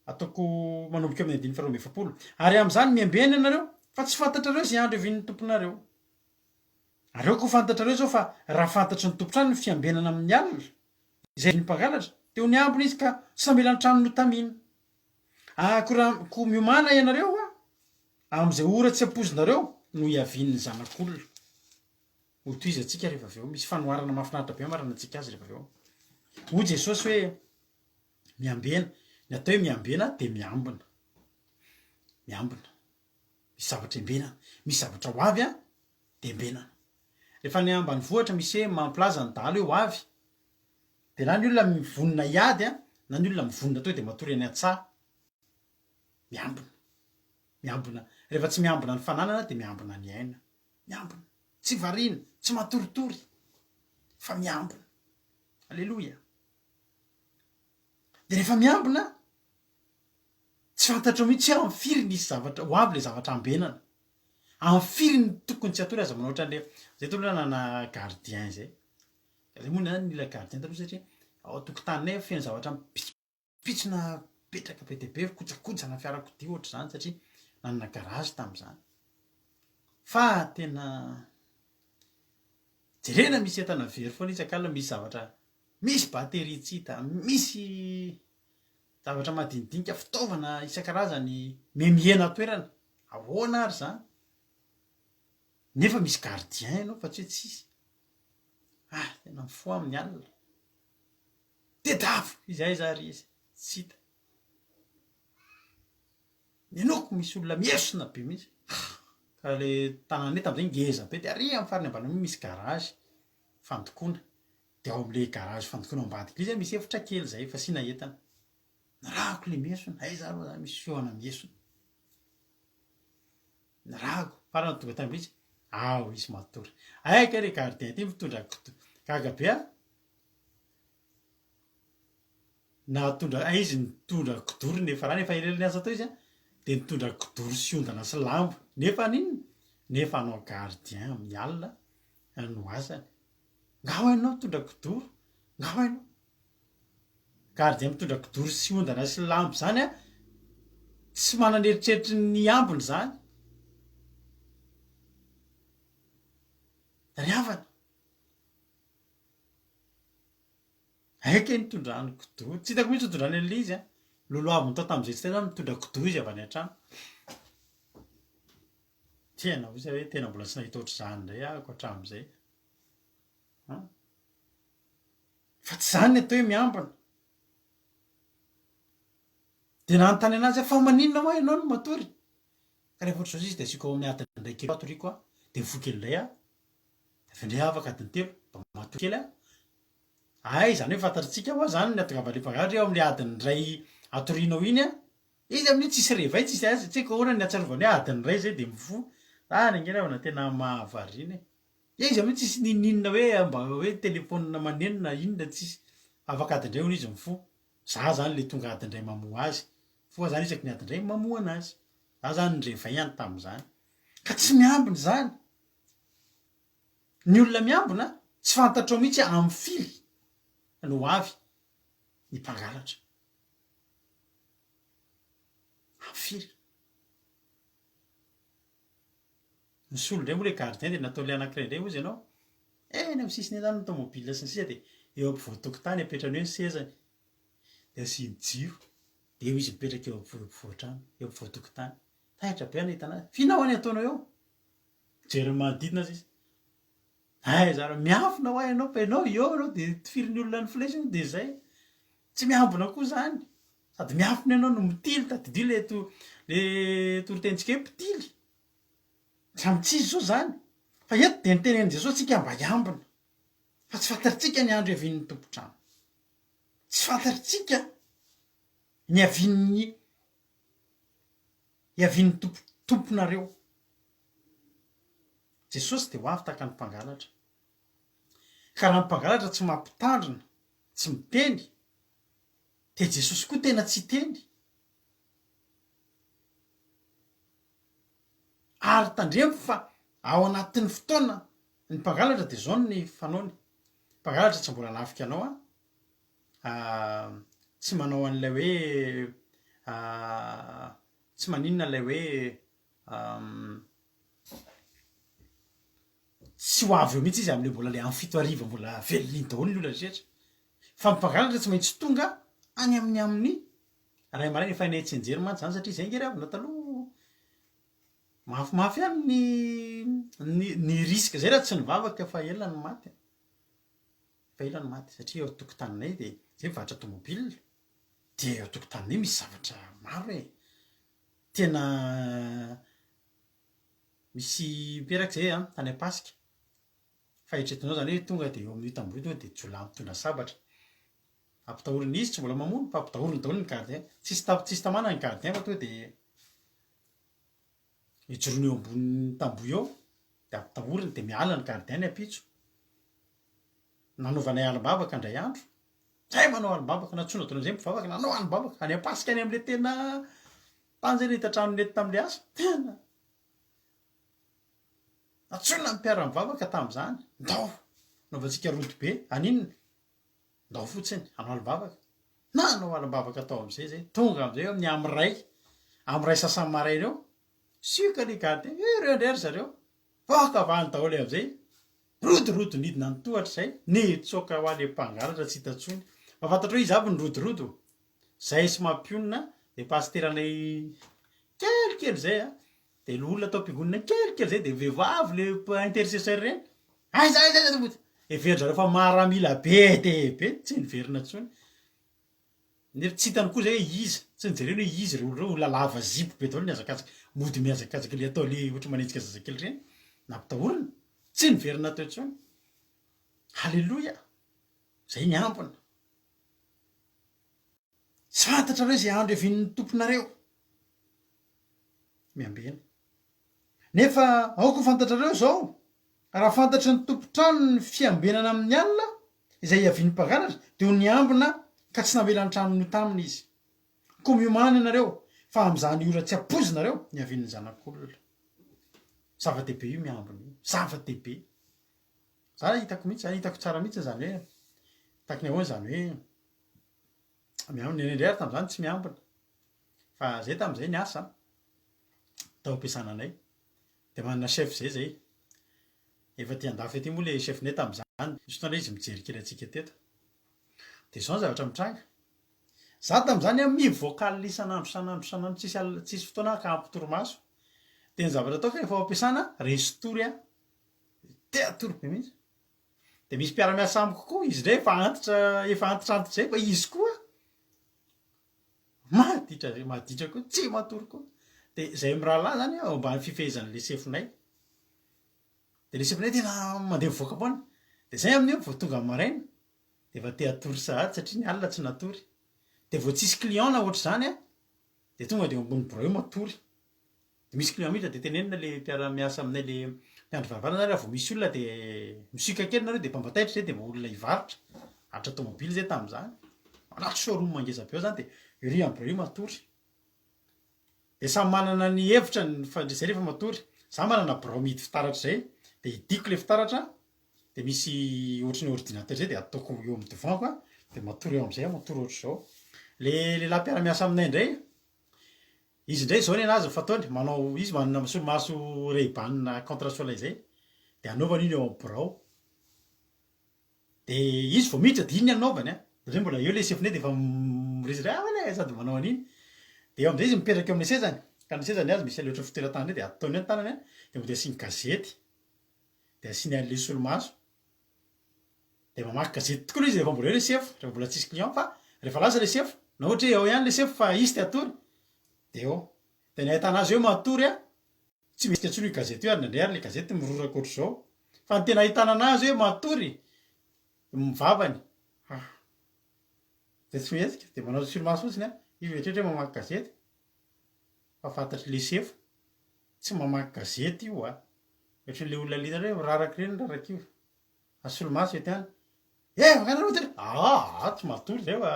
[SPEAKER 1] ataoko manomboka eo amin'ny andininy faharoa amby 40, ary amin'izany miambena ianareo, fa tsy fantatrareo izay andro hiavian'ny Tomponareo. Ary aoka ho fantatrareo izao fa raha fantatry ny tompon-trano ny fiambenana amin'ny alina, izay ny mpangalatra, dia ho niambina izy ka tsy namela ny tranony hotamina. Ah, koa raha, koa miomàna ianareo a, amin'izay ora tsy ampoizinareo no hiavian'ny Zanak'olona. Hotohizantsika rehefa avy eo. Misy fanoharana mahafinaritra be hamaranantsika azy rehefa avy eo. Hoy Jesosy hoe, Miambena. Ny atao hoe miambena dia miambina. Miambina. Misy zavatra embenana. Misy zavatra ho avy an, dia embenana. Rehefa any ambanivohitra misy hoe mampilaza ny dahalo hoe ho avy, dia na ny olona mivonona hiady an, na ny olona mivonona tonga dia matory any an-tsaha. Miambina. Miambina. Rehefa tsy miambina ny fananana dia miambina ny aina. Miambina. Tsy variana, tsy matoritory, fa miambina. Aleloia. Dia rehefa miambina, tsy fantatrao mihitsy hoe amin'ny firy nisy zavatra, ho avy ilay zavatra ambenana. Amin'ny firy ny tokony tsy hatory aza manao ohatran'ilay, zay taloha nanana gardien zay. Zay moa zany nila gardien taloha satria ao an-tokotaninay feno zavatra mipitsopitsona mipetraka be dia be, kojakojana fiarakodia ohatr'izany satria nanana garage tamin'izany. Fa tena jerena misy entana very foana isak'alina, misy zavatra, misy batterie tsy hita, misy zavatra madinidinika, fitaovana isan-karazany mihemihena toerana. Ahoana ary izany? Nefa misy gardien ianao fa tsy hoe tsisy. Ah, tena mifoha amin'ny alina. Tedavo izy aiza ary izy? Tsy hita. Ninoako misy olona miesona be mihitsy. Ka le tanàna eto amizay ngeza be de ary amin'ny farany ambany amy misy garage fandokoana. De ao amle garage fandokoana ao ambadika izy misy efitra kely zay fasiana entana. Narahako le miesona, aiza ary moa zany misy feona miesona. Narahako, farany tonga tany amle izy, ao izy matory. Ay kay le gardien ty mitondra gaga be aho. Nahatondra hay izy nitondra kidoro nefa raha efa ela ela niasa tao izy an, dia nitondra kidoro sy ondana sy lamba, nefa n'inona? Nefa hanao gardien amin'ny alina no asany. Nga hoa ianao mitondra kidoro? Nga hoa ianao? Gardien mitondra kidoro sy ondana sy lamba izany an, tsy manana eritreritry ny ambiny izany. Ry havana. Aika e nitondrany kidoro. Tsy hitako mihitsy nitondrany an'ilay izy an. Lolohaviny tao tamin'izay tsy taiza mitondra kidoro izy avy any an-trano. Tena osa hoe tena mbola tsy nahita ohatr'izany indray ahako hatramin'izay. An? Fa tsy izany ny atao hoe miambina. Dia nanontany anazy aho, fa maninona hoa ianao no matory? Ka rehefa ohatr'izao izy dia asiako ao amin'ny adiny iray kely atoriako aho, dia mifoha kely indray aho. Avy eo indray afaka adiny telo, mba matory kely aho. Hay, izany hoe fantatritsika hoa izany ny hatongavan'ilay mpangalatra eo amin'ilay adiny iray atorianao iny an! Izy amin'io tsisy réveil, tsisy aiza, tsy haiko ahoana ny ahatsiarovany hoe adiny iray izay dia mifoha. Zany ange ry havana tena mahavariana e! Izy amin'io tsisy n'inon'inona hoe mba hoe téléphone maneno na inona tsisy. Afaka adiny iray hono izy mifoha. Za zany le tonga adiny iray mamoha azy. Mifoha zany isaky ny adiny iray mamoha anazy. Za zany ny réveil-ny tamin'izany. Ka tsy miambina izany. Ny olona miambina, tsy fantatrao mihitsy amin'ny firy no ho avy ny mpangalatra. Amin'ny firy. Nisolo indray moa ilay gardien dia natao ilay anankiray indray hozy ianao. Eny amin'ny sisiny eny izany ny tomobile sy ny sisa dia eo ampovoan-tokotany apetrany eo ny sezany. Dia asiany jiro. Dia eo izy mipetraka eo ampovoan-trano, eo ampovoan-tokotany. Taitra be aho nahita an'azy. F'inona ho'a ny ataonao eo? Mijery ny manodidina aza izy. Aiza ary miafina hoa ianao fa ianao eo ianao dia tifirin'ny olona ny flèche io dia izay. Tsy miambina koa izany. Sady miafina ianao no mitily, tadidio le to le toritenintsika hoe mpitily. Samy tsy izy izao izany. Fa eto dia nitenenin'i Jesosy tsika mba hiambina. Fa tsy fantatritsika ny andro hiavian'ny tompon-trano. Tsy fantatritsika ny hiavian'ny hiavian'ny tompo tomponareo. Jesosy dia ho avy tahaka ny mpangalatra. Ka raha ny mpangalatra tsy mampitandrina, tsy miteny, dia Jesosy koa tena tsy hiteny. Ary tandremo fa ao anatin'ny fotoana ny mpangalatra dia izao ny fanaony, mpangalatra tsy mbola hanafika anao an, tsy manao an'ilay hoe tsy maninona ilay hoe tsy ho avy eo mihitsy izy amin'ilay mbola ilay amin'ny 7 hariva mbola velona iny daholo ny olona rehetra fa ny mpangalatra tsy maintsy tonga any amin'ny amin'ny ray maraina efa hainay tsianjery mantsy izany satria izay ange ry havana taloha mafimafy ihany ny ny ny risque zay raha tsy nivavaka fa ela ny maty Efa ela no maty satria eo an-tokotaninay dia zay mivarotra tomobile dia eo an-tokotaninay misy zavatra maro e! Tena misy mpiaraka zay an, tany Ampasika, fa eritreretinao zany hoe tonga dia eo amin'io tamboho io tonga dia jiolahy mitondra sabatra, ampitahorina izy tsy mbola mamono fa ampitahoriny daholo ny gardien, tsisy ta- tsisy tamana ny gardien fa tonga dia ijoroany eo ambonin'ny tamboho eo dia ampitahoriny dia miala ny gardien ny ampitso. Nanaovanay alim-bavaka indray andro, zay manao alim-bavaka, nantsoina daholo amizay mpivavaka, nanao alim-bavaka, any Ampasika any amle tena tany zay nahita trano nety tamle asa, tena nantsoina ny mpiara-mivavaka tamzany, ndao anaovantsika rodobe, haninona? Ndao fotsiny hanao alim-bavaka, nanao alim-bavaka tao amizay zay, tonga amizay eo amin'ny amy iray, amy iray sasany maraina eo, sioka le gardien, eh reo ndray ry zareo. Voaka avy any daholo amin'izay. Rodorodo nidina ny tohatra izay, nitsoaka ho any mpangalatra tsy hita intsony. Mba fantatrao iza avy ny rodorodo? Zay sy mampionona dia pasiteranay kelikely izay a, dia le olona tao am-piangonana kelikely izay dia vehivavy le intercesseur ireny, aiza aiza aiza mody, heverin-dry zareo fa maramila be dia be, tsy niverina intsony. Nefa tsy hitany koa zay hoe iza, tsy nojereny hoe iza ireo olona ireo, olona lava zipo be daholo nihazakazaka, mody mihazakazaka le atao le ohatry manenjika zazakely ireny, nampitahorina, tsy niverina teo intsony. Haleloia! Zay ny ambiny. Tsy fantatrareo izay andro hiavian'ny Tomponareo. Miambena. Nefa aoka ho fantatrareo izao, raha fantatry ny tompon-trano ny fiambenana amin'ny alina, izay hiavian'ny mpangalatra, dia ho niambina ka tsy namela ny tranony ho taminy izy. Koa miomàna ianareo, fa amin'izany ora tsy ampoizinareo ny hiavian'ny Zanak'olona. Zava-dehibe io miambina io. Zava-dehibe. Za hitako mihitsy, za hitako tsara mihitsy izany hoe, tahaky ny ahoana izany hoe miambina. Ny anay indray ary tamin'izany tsy miambina. Fa zay tamin'izay niasa tao am-piasana anay. Dia manana chef zay zay. Efa aty andafy aty moa le chef-nay tamin'izany. Nisy fotoana izy mijery kely antsika teto. Dia izao ny zavatra mitranga. Za tamin'izany an mivoaka alina isan'andro isan'andro isan'andro tsisy alina tsisy fotoana aho ka ampy torimaso. Dia ny zavatra ataoko rehefa ao am-piasana, resy tory aho. Te hatory be mihitsy. Dia misy mpiara-miasa amiko koa, izy indray efa antitra efa antitrantitra izay fa izy koa Maditra ve maditra koa tsy matory koa. De zay mirahalahy zany eo ambany fifehezan'le sefonay. De le sefonay tena mandeha mivoaka foana. De zay amin'io vao tonga maraina de efa te hatory sahady satria ny alina tsy natory. De vao tsisy client na ohatr'izany an, de tonga de eo ambony birao eo matory. De misy client miditra de tenenina le mpiara-miasa aminay le mpiandry varavarana zany raha vao misy olona de misioka kely nareo de mba mba taitra zay de mba olona hivarotra, varotra tomobile zay tamin'izany, anaty showroom ngeza be ao zany de ery amin'ny birao io matory. De samy manana ny hevitrany fa zay rehefa matory, za manana birao mihidy fitaratra zay de hidiko le fitaratra de misy ohatry ny ordinateur zay de ataoko eo amin'ny devant-ko an, de matory eo am'zay aho matory ohatr'izao. Le lehilahy mpiara-miasa aminay indray, Izy indray izao nenazy ny fataony, manao izy manana solomaso Ray Ban contre soleil zay de anaovany iny eo am birao, de izy vao miditra de iny ny anaovany an, de zay mbola eo le sefonay de efa miresaka hoe ahoana e sady manao an'iny, de eo amzay izy mipetraka eo amle sezany, ka ny sezany azy misy anle ohatran'ny fitoeran-tanana iny de ataony eo ny tanany an, de mody asiany gazety, de asiany anle solomaso, De mamaky gazety tokoa aloha izy rehefa mbola eo le sefo, rehefa mbola tsisy client fa rehefa lasa le sefo, na ohatra hoe eo ihany le sefo fa izy te hatory de eo. De ny ahitana azy hoe matory an, tsy mihetsika intsony io gazety io ary indraindray ary le gazety miroraka ohatr'izao. Fa ny tena ahitana anazy hoe matory, ny vavany, ah, de tsy mihetsika, de manao solomaso fotsiny an, izy mieritreritra hoe mamaky gazety, fa fantatry le sefo, tsy mamaky gazety io an, ohatran'le olona liana hoe miraraka ireny raraka io. Solomaso ety any. Eh, mankany aloha tena. Ah, tsy matory zay fa.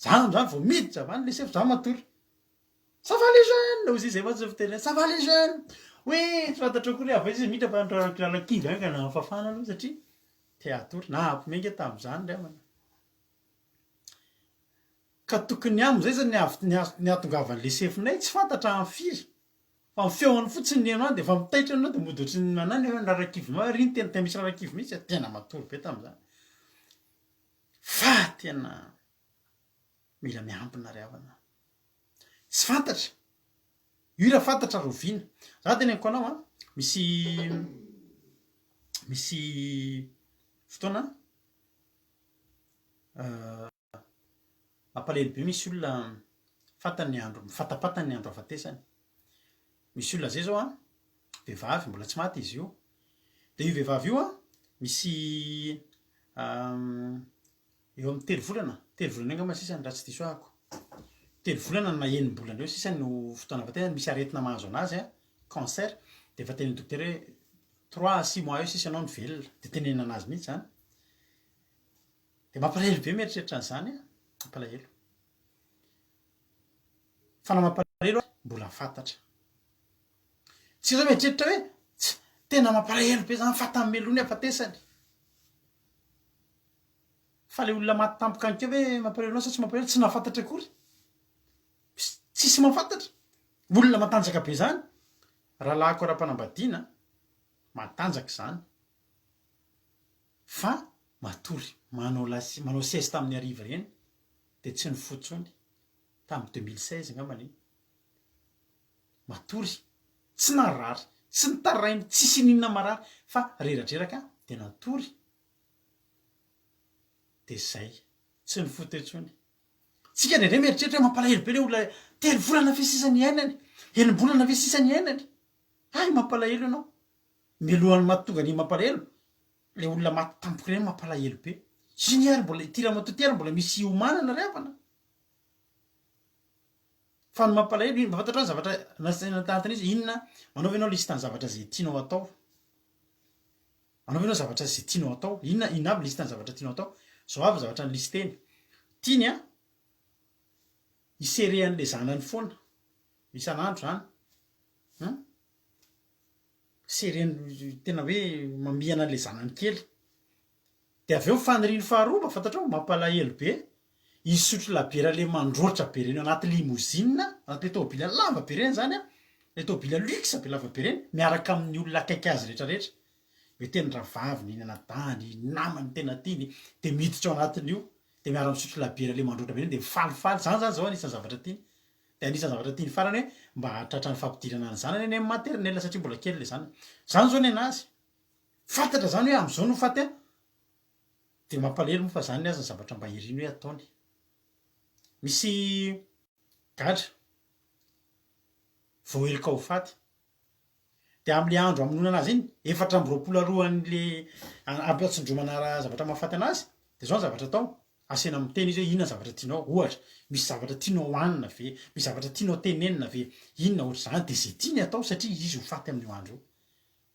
[SPEAKER 1] Za am'zany vao miditra avy any le sefo za matory. Ça va les jeunes? Hozy izy zay mantsy fiteny hoe ça va les jeunes? Oui, tsy fantatro akory hoe avy aiza izy miditra fa nitraraka kivy any ka nafafana aloha satria te hatory. Nahampy ange tamin'izany ry havana. Ka tokony aminy zay zany ny avy ny hahatongavan'le sefonay tsy fantatra amin'ny firy. Fa ny feony fotsiny ny heno any dia efa mitaitra anao dia mody ohatry ny manana hoe rarakivy ma ry ny tena tena misy rarakivy mihitsy a, tena matory be tamin'izany. Fa tena mila miambina ry havana. Tsy fantatra. Io raha fantatra rahoviana. Za teneniko anao an, misy misy fotoana Mampalahelo be misy olona fantany ny andro, mifatapatany ny andro ahafatesany. Misy olona zay zao an, vehivavy mbola tsy maty izy io, de io vehivavy io an, misy eo amin'ny telo volana, telo volana eo angamba sisa raha tsy diso ahako, telo volana na enim-bolana eo sisa no fotoana ahafatesany, misy aretina mahazo anazy an, cancer, de efa tenenin'ny dokotera hoe trois à six mois eo sisa ianao no velona, de tenenina anazy mihitsy zany. Dia mampalahelo be mieritreritra an'izany an, mampalahelo. Fa na mampalahelo ary mbola fantatra. Tsy izao mieritreritra hoe tsy tena mampalahelo be zany fa tamin'ny meloa ny hafatesany. Fa le olona maty tampoka any keo ve mampalahelo anao sa tsy mampalahelo? Tsy nahafantatra akory. Tsisy mahafantatra. Olona matanjaka be zany. Rahalahiko ara-panambadiana, matanjaka izany fa matory manao lasi, manao sieste amin'ny hariva ireny dia tsy nifoha intsony, tamin'ny 2016 angambany iny. Matory, tsy narary, tsy nitaraina, tsisy ininona marary fa reradreraka dia natory dia zay, tsy nifoha teo intsony. Tsika indraindray mieritreritra hoe mampalahelo be le olona telo volana ve sisa niainany, enim-bolana ve sisa niainany. Hay mampalahelo ianao. Mialohan'ny mahatonga ny mampalahelo, le olona maty tampoka ireny mampalahelo be. Iny ary mbola, ity ramatoa ity ary mbola misy hiomanana ry havana. Fa ny mampalahelo, mba fantatrao ny zavatra nasaina tanatin'izy, inona, manaova ianao liste ny zavatra izay tianao atao. Anaovy ianao zavatra izay tianao atao. Inona inona avy liste ny zavatra tianao atao? Izao avy ny zavatra ni-listeny. Tiany an, hi-serrer an'ilay zanany foana, isan'andro izany. Hum? Serreny, tena hoe mamihana an'ilay zanany kely. Dia avy eo ny faniriany faharoa, mba fantatrao, mampalahelo be, hisotro labiera le mandroatra be reny ao anaty limousine, anaty le tômôbila lava be reny zany an, le tômôbila luxe be lava be reny, miaraka amin'ny olona akaiky azy rehetra rehetra, mety hoe ny rahavaviny, ny anadahiny, ny namany tena tiany, dia miditra ao anatin'io, dia miara-misotro labiera le mandroatra be reny, dia mifalifaly, zany zany zao anisan'ny zavatra tiany, dia anisan'ny zavatra tiany farany hoe mba hahatratra ny fampidirana ny zanany any amin'ny maternelle satria mbola kely le zanany, zany zao nenazy. Fantatra zany hoe amzao no faty an! Dia mampalahelo moa fa zany aza ny zavatra mba iriny hoe ataony. Misy gadra voaheloka ho faty. Dia amle andro hamonoana anazy iny, 24 alohan'le ampiatsindromana raha zavatra mahafaty anazy, dia zao ny zavatra atao, asaina miteny izy hoe inona ny zavatra tianao, ohatra, misy zavatra tianao hohanina ve, misy zavatra tianao tenenina ve, inona ohatr'izany, dia zay tiany atao satria izy ho faty amin'io andro io.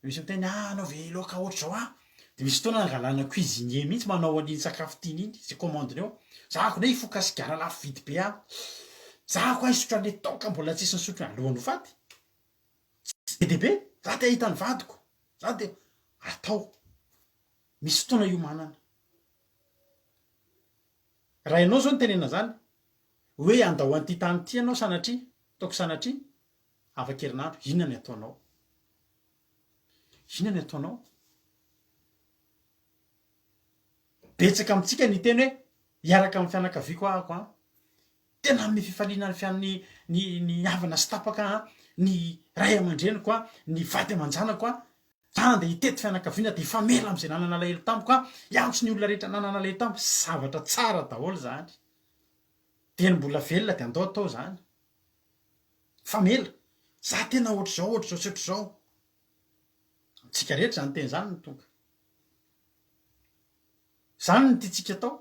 [SPEAKER 1] Misy miteny ah anao ve laoka ohatr'izao ah, de misy fotoana angalana cuisinier mihitsy manao an'iny sakafo tiany iny, zay commande-ny eo, za ko ndray hifoka sigara lafo vidy be ah, za ko ah hisotro an'le toaka mbola tsisy nisotro alohan'ny ho faty, be dia be, za te hahita ny vadiko, za te, atao, misy fotoana iomanana. Raha ianao zao no tenenina zany, hoe handao an'ity tany ity ianao sanatria, ataoko sanatria, Afaka herinandro, inona ny ataonao? Inona ny ataonao? Betsaka amintsika ny hiteny hoe hiaraka amin'ny fianakaviako aho an. Tena hanome fifaliana ny fian- ny ny ny havana sy tapaka an, ny ray aman-dreniko an, ny vady aman-janako an. Za handeha hitety fianakaviana dia hifamela amin'izay nanana alahelo tamiko an, hiantso ny olona rehetra nanana alahelo tamiko. Zavatra tsara daholo izany. Dia ny mbola velona dia andao atao izany. Famela, za tena ohatr'izao, ohatr'izao sy ohatr'izao. Amintsika rehetra izany teny izany no tonga. Izany no tiantsika atao.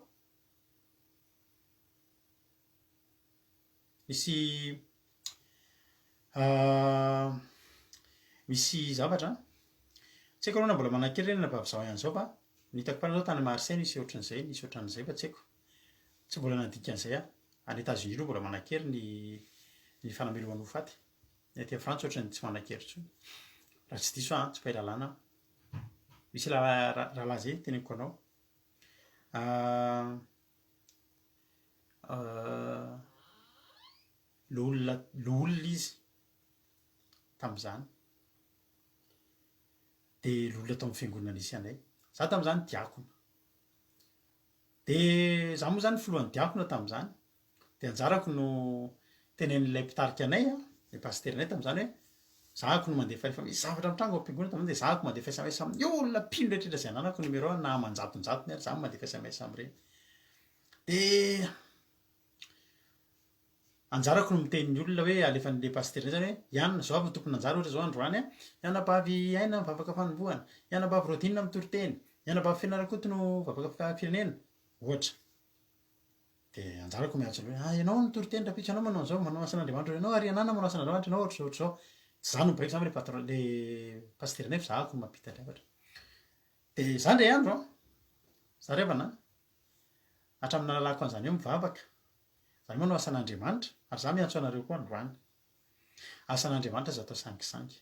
[SPEAKER 1] Misy misy zavatra an, tsy haiko aloha na mbola manan-kery ireny anabavy zaho ihany izao fa ny hitako farany izao tany Marseille nisy ohatran'izay, nisy ohatran'izay fa tsy haiko. Tsy mbola nandika an'izay aho. Any Etats-Unis aloha mbola manan-kery ny ny fanamelohana ho faty. Ny aty Frantsa ohatran'ny tsy manan-kery intsony. Raha tsy diso aho an, tsy mpahay lalàna aho. Misy rahalahy izay teneniko anao. Loholona loholona izy tamin'izany. Dia loholona tao amin'ny fiangonana nisy anay. Izaho tamin'izany diakona. Dia izaho moa izany filohan'ny diakona tamin'izany, dia anjarako no tenenin'ilay mpitarika anay, ilay pasiteranay tamin'izany hoe, zahako no mandefa rehefa misy zavatra mitranga ao am-piangonana tamin'izany dia zahako mandefa sms amin'ny olona mpino rehetra rehetra izay ananako numéro na aman-jatonjatony ary izaho mandefa sms amin'ireny. Dia anjarako no miteny ny olona hoe alefan'ilay pasitera indray izany hoe, Ianona, izao avy ny tompon'anjara ohatra izao androany an, i anabavy Aina mivavaka fanombohana, i anabavy Rodine mitory teny, i anabavy Fena Rakoto no mivavaka firenena, ohatra. Dia anjarako miantso hoe, ah ianao no mitory teny rahampitso, ianao manao an'izao, manao asan'Andriamanitra, ianao ary Anana manao asan'Andriamanitra, ianao ohatr'izao ohatr'izao. Tsy izaho no mibaiko izany fa ilay patron, ilay pasitera nefa izaho no mampita ny hafatra. Dia izaho indray andro an, izaho ry havana an, hatramin'ny nahalalako an'izany hoe mivavaka, Izany moa no asan'Andriamanitra, ary izaho miantso anareo koa androany. Asan'Andriamanitra aza atao sangisangy.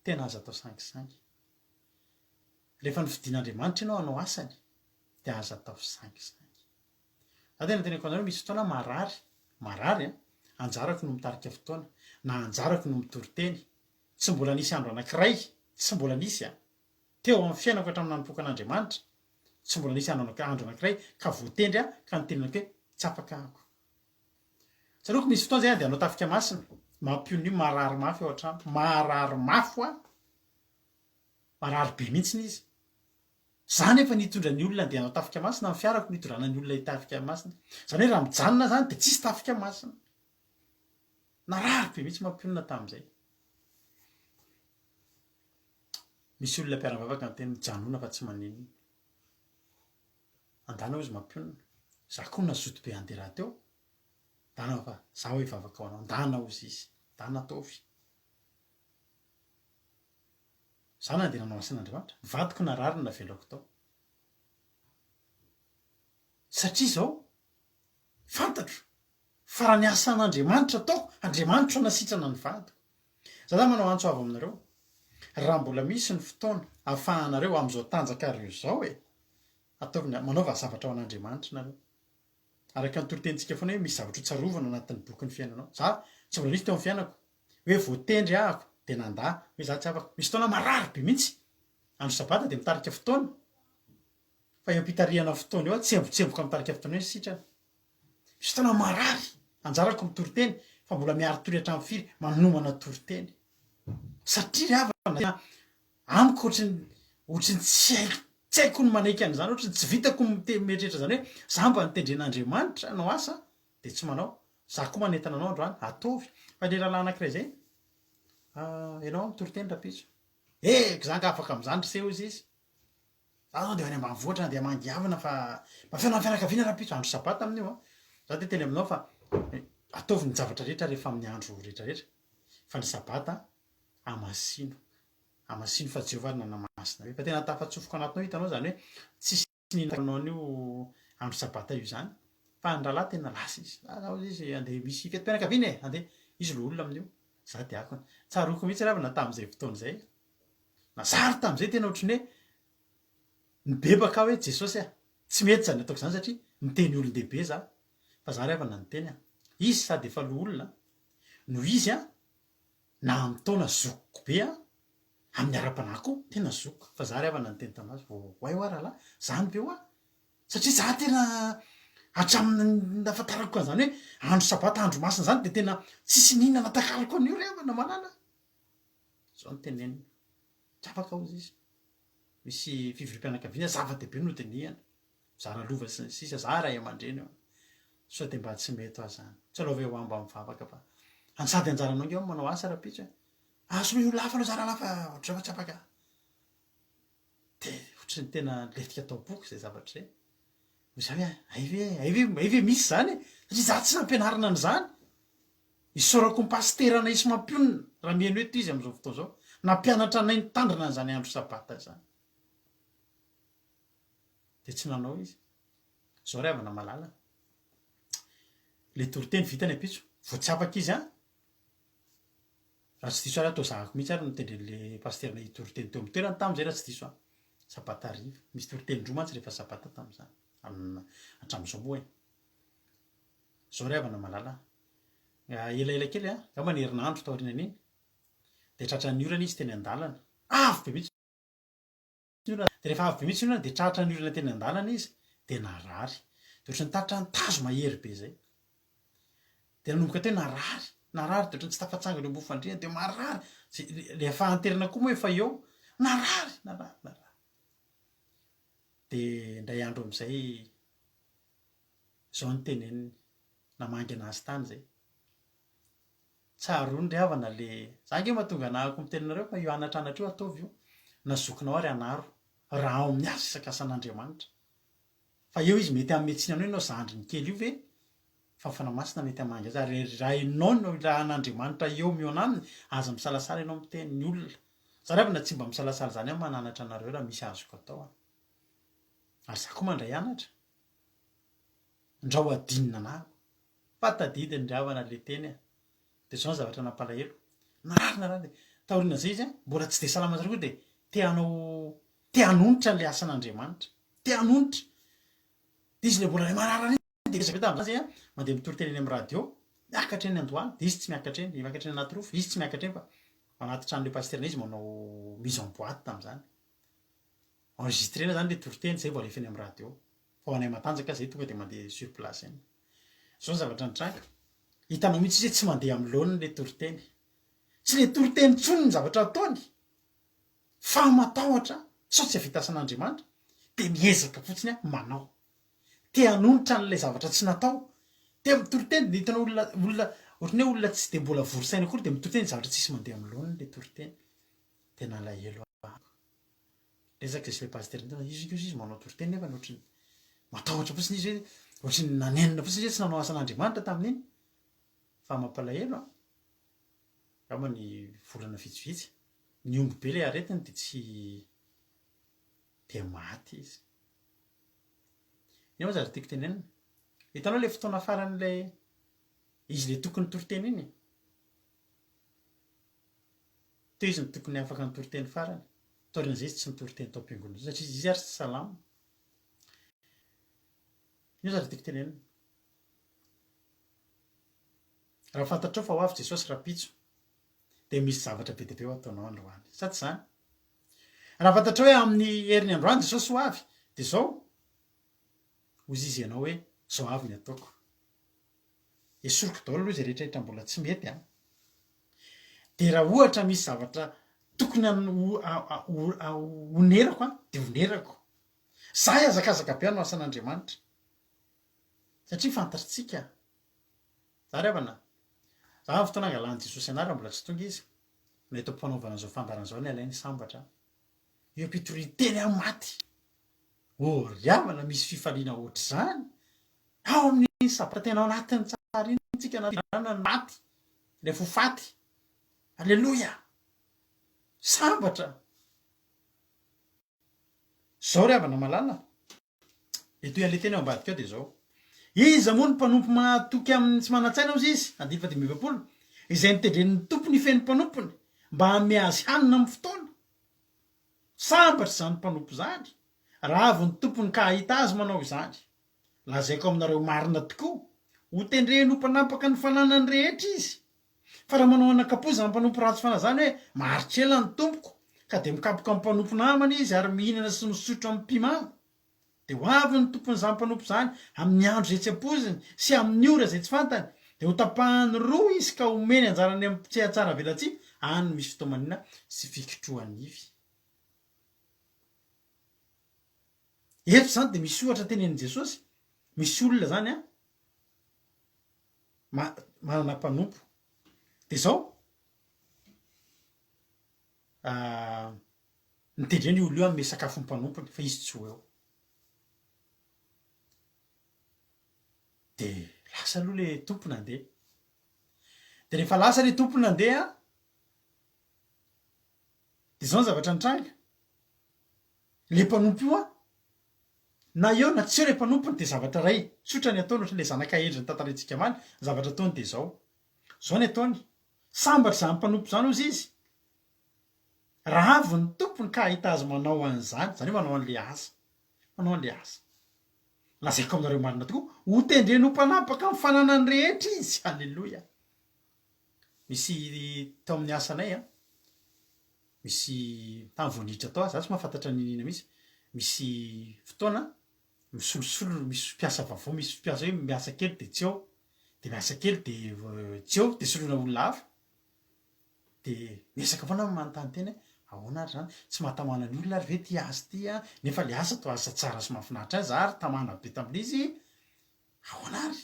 [SPEAKER 1] Tena aza atao sangisangy. Rehefa nofidin'Andriamanitra ianao hanao asany, dia aza atao sangisangy. Izaho tena teneniko anareo, misy fotoana marary, marary an, anjarako no mitarika fotoana, na anjarako no mitory teny. Tsy mbola nisy andro anankiray, tsy mbola nisy an, teo amin'ny fiainako hatramin'ny nanompoako an'Andriamanitra, tsy mbola nisy andro andro anankiray ka voatendry aho ka nitenenako hoe tsy afaka aho. Tsaroako misy fotoana izay aho dia hanao tafika masina, mampionona io marary mafy ao an-trano, marary mafy hoa, marary be mihitsy izy. Za nefa nitondra ny olona andeha hanao tafika masina, ny fiarako nitondrana ny olona hitafika masina. Izany hoe raha mijanona aho izany dia tsisy tafika masina. Narary be mihitsy mampionona tamin'izay. Misy olona mpiara-mivavaka niteny mijanona fa tsy maninona. Andana hozy mampionona. Za koa nazoto be handeha rahateo. Ndana fa za hoe hivavaka ho anao. Ndana hozy izy. Ndana ataovy. Za nandeha nanao asan'Andriamanitra. Ny vadiko narary no navelako tao. Satria izao, fantatro fa raha ny asan'Andriamanitra ataoko, Andriamanitra no nasitrana ny vadiko. Za zany manao antso avo aminareo, raha mbola misy ny fotoana ahafahanareo amin'izao tanjakareo izao e, ataovy ny, manaova zavatra ho an'Andriamanitra nareo. Araka ny toritenintsika foana hoe misy zavatra ho tsarovana anatin'ny bokin'ny fiainanao. Za tsy mbola nisy teo amin'ny fiainako hoe voatendry ahako dia nandà hoe za tsy afaka. Misy fotoana marary be mihitsy, andro sabata dia mitarika fotoana, fa eo am-pitarihana fotoana eo aho tsembotsemboka mitarika fotoana eo sitrana. Misy fotoana marary, anjarako mitory teny fa mbola miari-tory hatramin'ny firy manomana toriteny. Satria ry havana tena amiko ohatry ny ohatry ny tsy haiko tsy haiko ny manaiky an'izany, ohatry ny tsy vitako ny mite- mieritreritra izany hoe za mba notendren'Andriamanitra hanao asa dia tsy manao. Za koa manentana anao androany, ataovy. Fa ilay rahalahy anankiray izay, ah, ianao mitory teny rahampitso. Eh, za angaha afaka amin'izany ry se hozy izy. Za zao andeha any ambanivohitra andeha hamangy havana fa mba fihaonan'ny fianakaviana rahampitso, andro sabata amin'io an. Za dia teny aminao fa ataovy ny zavatra rehetra rehefa amin'ny andro rehetra rehetra fa ny sabata hamasino. Hamasino fa Jehovah ary nanamasina anareo. Fa tena tafatsofoka anatinao hitanao izany hoe tsisy nihinanao an'io andro sabata io izany fa ny rahalahy tena lasa izy. Lasa hozy izy andeha misy fetim-pianakaviana e, andeha. Izy loholona amin'io, za diakona. Tsaroako mihitsy ravina tamin'izay fotoana izay. Nazary tamin'izay tena ohatran'ny hoe nibebaka aho hoe Jesosy a, tsy mety izany ataoko izany satria miteny olon-dehibe za, fa za ry havana niteny a, izy sady efa loholona no izy a na amin'ny taona zokiko be a, amin'ny ara-panahy koa tena zokiko, fa za ry havana niteny tamin'azy, oay hoa rahalahy, zany ve hoa? Satria za tena hatramin'ny nahafantarako an'izany hoe andro sabata andro masina izany dia tena tsisy nihinana takaloko an'io ry havana malala. Zao no tenenina. Tsy afaka hozy izy. Misy fivoriam-pianakaviana zava-dehibe no dinihana. Mizara lova sy ny sisa. Za ray aman-dreny eo. Sao dia mba tsy mety aho zany. Tsy aleo ve hoa mba mivavaka fa any sady anjaranao nge manao asa rahampitso e. Azo io olona hafa aloha za rahalahy fa ohatr'izao fa tsy afaka. Dia ohatry ny tena nilentika tao am-poko izay zavatra izay. Hoy za hoe hay ve, hay ve, hay ve misy izany e? Satria za tsy nampianarina an'izany. Isaorako ny pasitera Anaïs Mampionona, raha mihaino eto izy amin'izao fotoana izao, nampianatra anay nitandrina an'izany andro sabata izany. Dia tsy nanao izy. Izao ry havana malala, ilay toriteny vita ny ampitso, vao tsy afaka izy an, raha tsy diso aho toa zahako mihitsy ary notendren'ilay pasitera hitory teny teo amin'ny toerany tamin'izay raha tsy diso aho. Sabata hariva. Misy toriteny-droa mantsy rehefa sabata tamin'izany. Hatramin'izao moa e. Izao ry havana malala a. Elaela kely a, angamba ny herinandro taorian'iny, dia tratran'ny orana izy teny an-dalana. Avy be mihitsy. Ny orana, dia rehefa avy be mihitsy ny orana dia tratra ny orana teny an-dalana izy dia narary. Dia ohatran'ny tratran'ny tazo mahery be izay. Dia nanomboka teo narary, narary dia ohatran'ny tsy tafatsangana eo ambony fandriana dia marary. Zay ilay fahanterana koa moa efa eo. Narary, narary, narary. Dia indray andro amin'izay izao no teneniny, namangy an'azy tany izay. Tsaroany ry havana le, za ange mahatonga anahako miteny anareo fa io anatra anatra io ataovy io, na zokinao ary anaro, raha ao amin'ny asa isakasan'Andriamanitra. Fa eo izy mety hanome tsiny anao ianao zandriny kely io ve? Fa ny Fanahy Masina mety hamangy azy, ary raha ianao no irahan'Andriamanitra eo mihaona aminy, aza misalasala ianao miteny ny olona. Za ry havana tsy mba misalasala izany aho mananatra anareo raha misy azoko atao an. Ary za koa mandray anatra. Ndrao adinona anah. Fa tadidiny ry havana le teny a! Dia zao ny zavatra nampalahelo, narary narary dia taorian'izay izy a, mbola tsy dia salama tsara koa dia te hanao, te hanonitra an'ilay asan'Andriamanitra, te hanonitra. Dia izy le mbola le marary iny dia be tamin'izany zay a, mandeha mitory teny eny amin'ny radio, miakatra eny Andohalo, dia izy tsy miakatra eny, miakatra eny Anatirova, izy tsy miakatra eny fa. Anaty tranon'ilay pasitera izy manao mise en boite tamin'izany. Enregistrena zany ilay toriteny zay vao alefa eny amin'ny radio. Fa ho anay matanjaka zay tonga dia mandeha sur place eny. Zao ny zavatra nitranga. Hitanao mihitsy izy hoe tsy mandeha amin'ny laoniny ilay toriteny. Tsy ilay toriteny intsony ny zavatra ataony fa matahotra sao tsy hahavita asan'Andriamanitra dia miezaka fotsiny aho manao. Te hanonitra an'ilay zavatra tsy natao. Dia mitoriteny dia hitanao olona olona ohatran'ny hoe olona tsy dia mbola vory saina akory dia mitoriteny zavatra tsisy mandeha amin'ny laoniny ilay toriteny. Dia nalahelo aho. Resaka izay sy ilay pasitera niteny izy kosa izy manao toriteny nefa ohatran'ny matahotra fotsiny izy hoe ohatran'ny nanenina fotsiny izy hoe tsy nanao asan'Andriamanitra tamin'iny. Fa mampalahelo an! Angamba ny volana vitsivitsy, nihombo be ilay aretiny dia tsy dia maty izy. Inona moa zavatra tiako tenenina? Hitanao ilay fotoana faran'ilay izy ilay tokony toriteny iny? Teo izy no tokony afaka nitory teny farany. Taorian'izay izy tsy nitory teny tao am-piangonana intsony satria izy ary tsy salama. Inona zavatra tiako tenenina? Raha fantatrao fa ho avy Jesosy rahampitso, dia misy zavatra be dia be ho ataonao androany. Sa tsy izany? Raha fantatrao hoe amin'ny heriny androany Jesosy ho avy, dia izao, hozy izy ianao hoe, izao avy ny ataoko. Esoriko daholo aloha izay rehetra rehetra mbola tsy mety an. Dia raha ohatra misy zavatra tokony honerako an, dia honerako. Za hihazakazaka be hanao asan'Andriamanitra. Satria fantatritsika, za ry havana, za amin'ny fotoana angalan'i Jesosy anah raha mbola tsy tonga Izy, na eto am-panaovana an'izao fandaharana izao ny alainy sambatra aho. Eo am-pitorian-teny aho maty. Oh ry havana misy fifaliana ohatr'izany ao amin'ny sabata tena ao anatin'ny tsara iny tsika na fiderana ny maty ilay fo faty. Aleloia! Sambatra! Zao ry havana malala, le toy an'le teny ao ambadika ao dia zao, Iza moa no mpanompo mahatoky amin'ny tsy manan-tsaina hozy izy, andininy fahadimy amby 40, izay notendren'ny tompony hifehy ny mpanompony mba hanome azy hanina amin'ny fotoana? Sambatra izany mpanompo izany, raha avy ny tompony ka hahita azy manao izany. Lazaiko aminareo marina tokoa, hotendreny ho mpanapaka ny fananany rehetra izy. Fa raha manao anakapo izany mpanompo ratsy fanahy izany hoe, Maharitra ela ny tompoko, ka dia mikapoka ny mpanompo namany izy ary mihinana sy misotro amin'ny mpimamo, dia ho avy ny tompon'izany mpanompo izany amin'ny andro izay tsy ampoiziny sy amin'ny ora izay tsy fantany, dia hotapahany roa izy ka homeny anjarany amin'ny mpitsehatsaravelatsihy, any no misy fitaomanina sy fikitroha-nify. Eto izany dia misy ohatra tenenin'i Jesosy, misy olona izany an, manana mpanompo. Dia izao, notendrena io olona io hanome sakafo ny mpanompony fa izy tsy ho eo. Dia lasa aloha ilay tompo nandeha. Dia rehefa lasa ilay tompo nandeha, dia izao ny zavatra nitranga. Ilay mpanompo io an, na eo na tsy eo ilay mpanompony dia zavatra iray tsotra ny ataony, ohatran'ilay zanaka hendry notantaraintsika omaly, ny zavatra ataony dia izao, izao ny ataony, sambatra izany mpanompo izany hozy izy, raha avy ny tompony ka hahita azy manao an'izany, izany hoe manao an'ilay asa, manao an'ilay asa. Lazaiko aminareo marina tokoa, hotendreny ho mpanapaka amin'ny fananany rehetra izy, aleloia. Misy tao amin'ny asanay an, misy tany vao niditra tao aho, za tsy mahafantatra n'inon'inona mihitsy, misy fotoana misolosolo misy mpiasa vaovao, misy mpiasa hoe miasa kely de tsy eo, de miasa kely de tsy eo de soloina olona hafa, de miezaka foana aho manontany tena hoe ahoana ary zany, tsy mahatamana ny olona ary ve ty asa ty an, nefa le asa toa asa tsara sy mahafinaritra ahy, za ary tamana be tamin'izy, ahoana ary?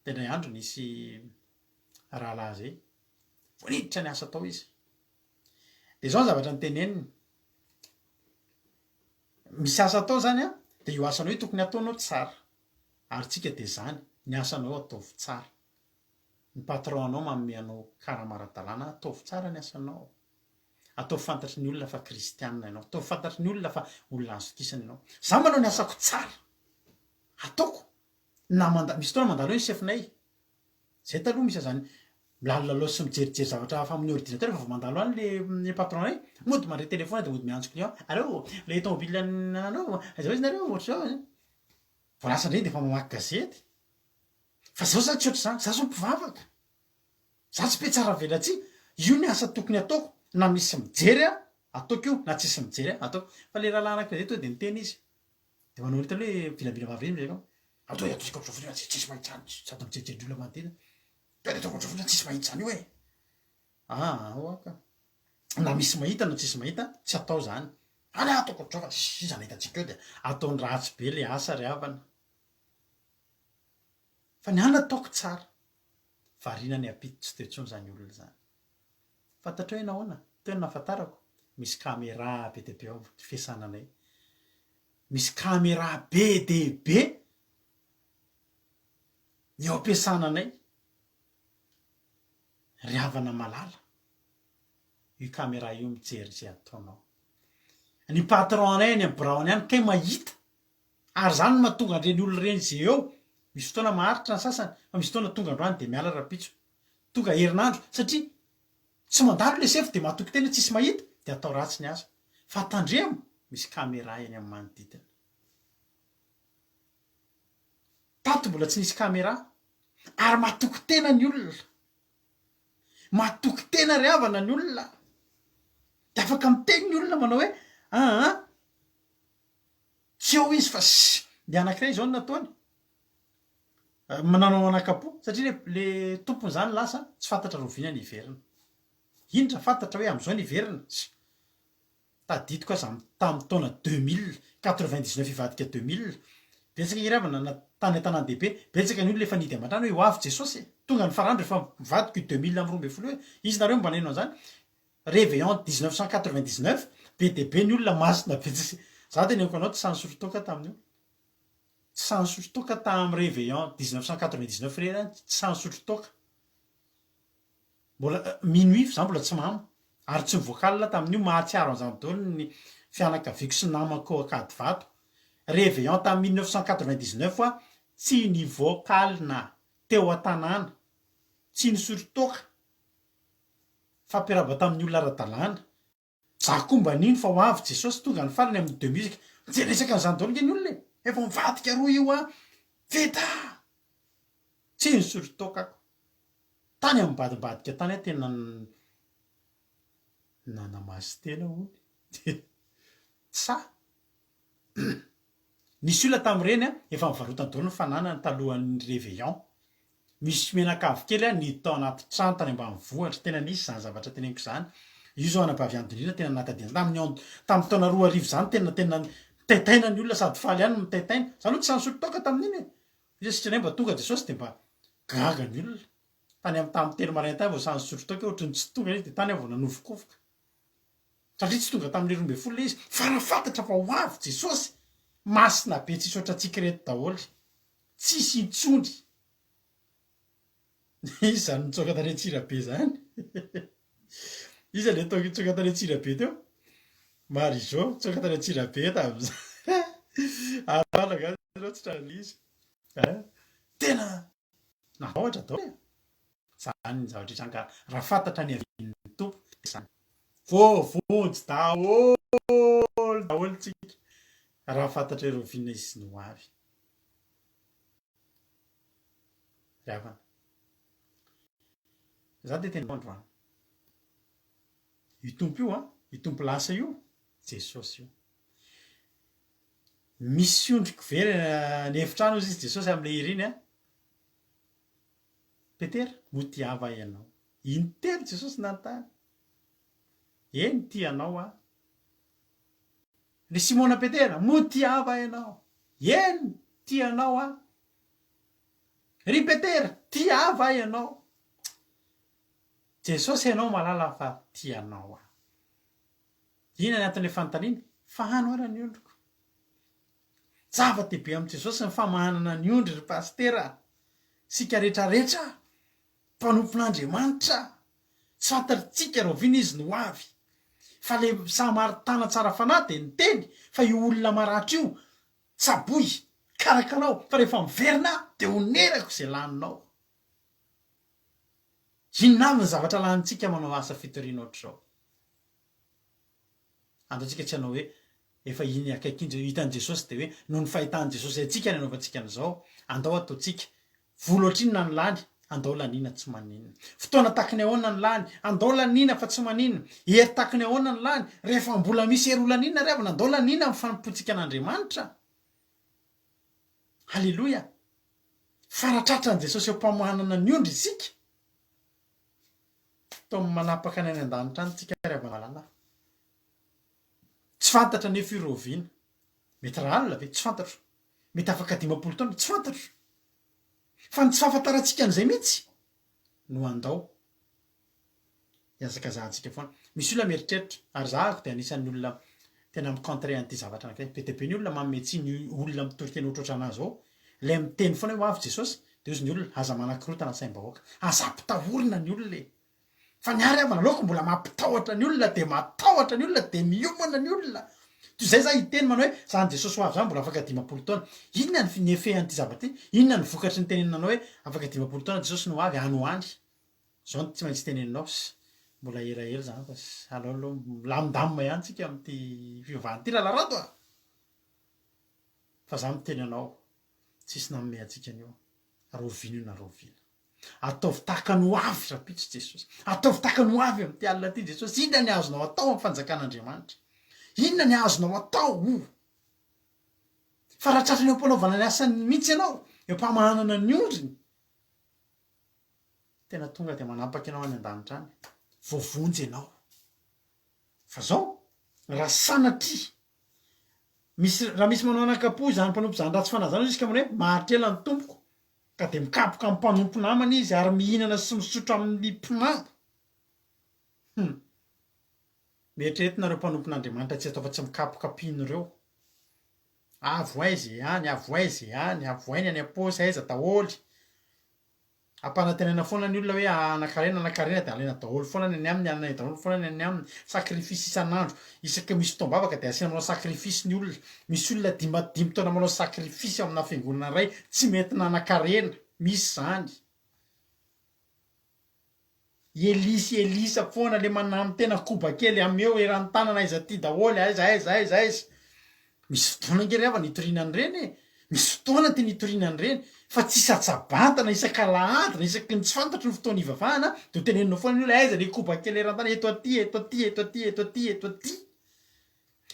[SPEAKER 1] Dia indray andro nisy rahalahy izay, vao niditra niasa tao izy. Dia izao ny zavatra noteneniny, misy asa atao izany an, dia io asanao io tokony hataonao tsara. Ary tsika dia izany, ny asanao ataovy tsara. Ny patron anao manome anao karama ara-dalàna, ataovy tsara ny asanao. Ataovy fantatry ny olona fa kristianina ianao. Ataovy fantatry ny olona fa olona azo itokisana ianao. Izaho manao ny asako tsara. Ataoko. Na manda, misy fotoana mandalo eo ny chef-nay. Zay taloha misy an'izany milalolalao sy mijerijery zavatra hafa amin'ny ordinateur fa vao mandalo any le le patron-nay, mody mandray téléphone dia mody miantso client, allo, le tomobile anananao, aiza ho aiza nareo, ohatr'izao. Vao lasa indray dia efa mamaky gazety. Fa zao zany tsy ohatr'izany, za zao mpivavaka. Za tsy mpihatsaravelatsihy. Io ny asa tokony ataoko na misy mijery aho ataoko io na tsisy mijery ahy ataoko. Fa le rahalahy anankiray zay tonga de niteny izy de manao hitany hoe vilambila vava iny mijery ao, atao hoe ataontsika ohatr'izao fotsiny fa tsisy mahita zany sady mijerijery ny olona manodidina, tonga de ataoko ohatr'izao fotsiny fa tsisy mahita zany io e! Aa ao aho ka. Na misy mahita na tsisy mahita tsy atao zany. Any aho ataoko ohatr'izao fa tsisy iza nahita antsika eo de ataony ratsy be le asa ry havana. Fa ny any ataoko tsara. Variana ny ampito tsy teo intsony izany olona izany. Fantatrao hoe nahoana? Teo no nahafantarako, misy camera be dia be ao amin'ny fiasananay. Misy camera be dia be ny ao am-piasananay. Ry havana malala, io camera io mijery izay ataonao. Ny patron-nay any amin'ny biraony any kay mahita Ary izany no mahatonga an'ireny olona ireny izay eo, misy fotoana maharitra ny sasany, fa misy fotoana tonga androany dia miala rahampitso. Tonga herinandro, satria tsy mandalo ilay sefo dia mahatoky tena tsisy mahita, dia atao ratsy ny asa. Fa tandremo, misy camera eny amin'ny manodidina. Tato mbola tsy nisy camera, ary mahatoky tena ny olona. Mahatoky tena ry havana ny olona. Dia afaka miteny ny olona manao hoe, aa, Tsy eo izy fa ss ny anankiray izao no nataony, nanao anakam-po satria le le tompony izany lasa tsy fantatra rahoviana ny hiverina. Indra fantatra hoe amin'izao ny hiverina, ss tadidiko aza tamin'ny taona 2000, 99 hivadika 2000, betsaka ange ry havana na tany an-tanàn-dehibe, betsaka ny olona efa nihidy aman-trano hoe ho avy Jesosy e, tonga ny farandro efa mivadika io 2012 io e, iza nareo mba naheno an'izany? Réveillon 1999, be dia be ny olona masina be tsy za teneniko anao tsy sahy nisotro toaka tamin'io, tsy sahy nisotro toaka tamin'ny réveillon 1999 irery aho tsy sahy nisotro toaka, mbola minuit za mbola tsy mamo ary tsy nivoaka alina tamin'io, mahatsiaro an'izany daholo ny fianakaviako sy namako ao Ankadivato, réveillon tamin'ny 1999 aho tsy nivoaka alina teo an-tanàna, tsy nisotro toaka. Fampiarahaba tamin'ny olona ara-dalàna. Za koa mba nino fa ho avy Jesosy, tonga ny farany amin'ny de musique. Tsy resaka an'izany daholo nge ny olona e! Efa mivadika roa io an! Vita! Tsy nisotro toaka ako. Tany ambadimbadika tany aho tena nanamasy-tena hono. Tsy sahy. Nisy olona tamin'ireny efa nivarotany daholo ny fananany talohan'ny réveillon. Misy menakavy kely nihidy tao anaty trano tany ambanivohitra. Tena nisy izany zavatra teneniko izany. Io izao anabavy Andrina tena natadiana. Tamin'ny an- tamin'ny taona 2000 izany tena tena nitaitaina ny olona sady faly ihany no mitaitaina. Za aloha tsy sahy nisotro toaka tamin'iny e. Iza sitranay mba tonga Jesosy dia mba gaga ny olona. Tany amin'ny tamin'ny telo maraina tany vao sahy nisotro toaka ohatran'ny tsy tonga izy dia tany aho vao nanovokovoka. Satria tsy tonga tamin'ilay 12 ilay izy, fa raha fantatra fa ho avy Jesosy, masina be tsisy ohatrantsika ireto daholo, tsisy intsony. Iza izany nitsoaka tany Antsirabe izany? Iza ilay tao nitsoaka tany Antsirabe teo? Marie Jo nitsoaka tany Antsirabe tamin'izany. Ary faly angaha ianareo tsy tratran'izy? Tena natahotra daholo e! Zany ny zavatra hitranga raha fantatra ny avian'ny Tompo dia zany. Voavonjy daholo daholo tsika raha fantatra hoe rahoviana izy no ho avy. Ry havana. Za dia tena androany. Io Tompo io an, io Tompo lasa io, Jesosy io. Misy ondriko very any efitrano hozy izy Jesosy amin'ilay hira iny an. Petera, moa tia ahy va ianao? Intelo Jesosy nanontany. Eny, tia anao aho. Ry Simona Petera, moa tia ahy va ianao? Eny, tia anao aho. Ry Petera, tia ahy va ianao? Jesosy ianao mahalala fa tia anao aho. Inona ny anton'ilay fanontaniana? Fahano ara ny ondriko. Zava-dehibe amin'i Jesosy ny famahanana ny ondry ry Pasitera a! Isika rehetrarehetra mpanompon'Andriamanitra, tsy fantatritsika rahoviana Izy no ho avy. Fa ilay Samaritana tsara fanahy dia niteny fa io olona maratra io, tsaboy, karakarao, fa rehefa miverina aho dia honerako izay laninao. Inona avy ny zavatra lanintsika manao asa fitoriana ohatr'izao? Andao tsika tsy hanao hoe efa iny akaiky iny hitan'i Jesosy dia hoe noho ny fahitan'i Jesosy antsika ny anaovantsika an'izao, andao ataontsika. Vola ohatrinona no lany? Andao laniana tsy maninona. Fotoana taky ny ahoana ny lany? Andao laniana fa tsy maninona. Hery taky ny ahoana ny lany? Rehefa mbola misy hery ho laniana ry havana, andao laniana amin'ny fanompoantsika an'Andriamanitra. Haleloia! Fa raha tratran'i Jesosy eo am-pamahanana ny ondry isika, toa manapaka ny any an-danitra any tsika ry havana malala. Tsy fantatra anefa io rahoviana. Mety rahalina ve? Tsy fantatro. Mety afaka 50 taona? Tsy fantatro. Fa ny tsy fahafantarantsika an'izay mihitsy no andao hihazakazahantsika foana. Misy olona mieritreritra, ary za ako dia anisan'ny olona tena mi-contrer an'ity zavatra anankiray. Be dia be ny olona manome tsiny olona mitory teny ohatrohatranà zao, ilay miteny foana hoe ho avy Jesosy, dia hozy ny olona, aza manakorotana saim-bahoaka. Aza ampitahorina ny olona e! Fa ny ahy ry havana aleoko mbola mampitahotra ny olona dia matahotra ny olona dia miomana ny olona. Toy izay za hiteny manao hoe zany Jesosy ho avy zany mbola afaka 50 taona. Inona ny ny effet an'ity zavatra ity? Inona ny vokatry ny tenenina anao hoe afaka 50 taona Jesosy no ho avy any ho any? Zao no tsy maintsy teneninao ss mbola elaela zany fa ss aleo aloha milamindamina ihany tsika amin'ity fivavahana ity Ralarado a! Fa za miteny anao tsisy nanome antsika an'io rahoviana io na rahoviana. Ataovy tahaka ny ho avy rahampitso Jesosy. Ataovy tahaka ny ho avy amin'ity alina ity Jesosy. Inona ny azonao atao amin'ny fanjakan'Andriamanitra? Inona ny azonao atao? Fa raha tratran'ny eo am-panaovana ny asany mihitsy ianao, eo am-pamahanana ny ondriny, tena tonga dia manapaka ianao any an-danitra any. Voavonjy ianao. Fa zao, raha sanatria misy, raha misy manao anakapo izany mpanompo izany ratsy fanahy izany hoy izy ka manao hoe maharitra ela ny tompoko, Ka dia mikapoka amin'ny mpanompo namany izy ary mihinana sy misotro amin'ny mpimamo. Hum. Mieritrereta nareo mpanompon'Andriamanitra tsy atao fa tsy mikapoka mpino ireo. Avoay ze any, avoay ze any, avoay ny any am-paosy, aiza daholo. Ampanantenaina foana ny olona hoe hanan-karena, hanan-karena dia alaina daholo foana ny any aminy, alaina daholo foana ny any aminy. Sacrifice isan'andro. Isaky misy fotoam-bavaka dia asiana manao sacrifice ny olona. Misy olona dimadimy taona manao sacrifice ao amina fiangonana iray tsy mety nanan-karena. Misy izany. Elia sy Elisa foana le manano tena koba kely ameo eran'ny tanana aiza aty daholo aiza aiza aiza aiza. Misy fotoana ange ry havana hitoriana an'ireny e! Misy fotoana tena hitoriana an'ireny fa tsy isatsa-batana isak'alahady na isaky ny tsy fantatro ny fotoana hivavahana dia ho teneninao foana ny olona aiza le koba kely eran-tany eto aty eto aty eto aty eto aty eto aty.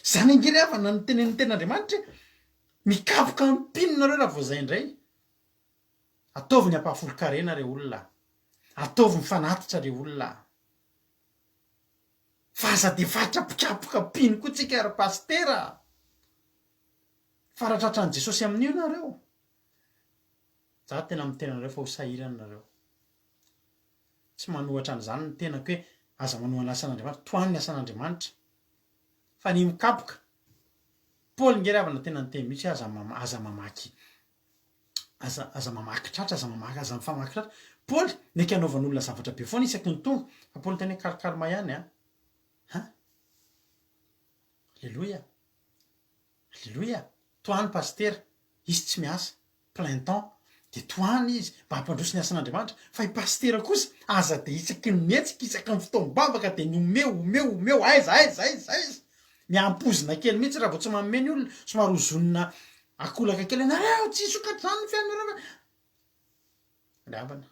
[SPEAKER 1] Izany ange ry havana no tenenin'ny tenin'Andriamanitra e! Mikapoka ny mpino nareo raha vao izay indray. Ataovy ny ampahafolon-karena re olona a! Ataovy ny fanatitra re olona a! Fa aza dia fatra mpikapoka mpino koa tsika ry pasitera a! Fa raha tratran'i Jesosy amin'io nareo, za tena miteny anareo fa ho sahirana nareo. Tsy manohatra an'izany ny tenako hoe aza manohana asan'Andriamanitra, tohano ny asan'Andriamanitra. Fa ny mikapoka, Paoly nge ry havana tena niteny mihitsy hoe aza aza mamaky Aza aza mamaky tratra, aza mamaky, aza mifamaky tratra. Paoly, mety hanaovan'olona zavatra be foana isaky ny tonga, fa Paoly niteny hoe calme ihany an! Hein? Aleloia! Aleloia! Tohano pasitera, izy tsy miasa, plein temps, dia tohano izy mba hampandroso ny asan'Andriamanitra, fa i pasitera kosa, aza dia isaky ny mihetsika, isaky ny fotoam-bavaka dia ny omeo, omeo, omeo, aiza, aiza, aiza, aiza! Miampozina kely mihitsy raha vao tsy manome ny olona, somary hozonina akolaka kely hoe nareo tsy hisokatra izany ny fiainanareo fa. Ry havana,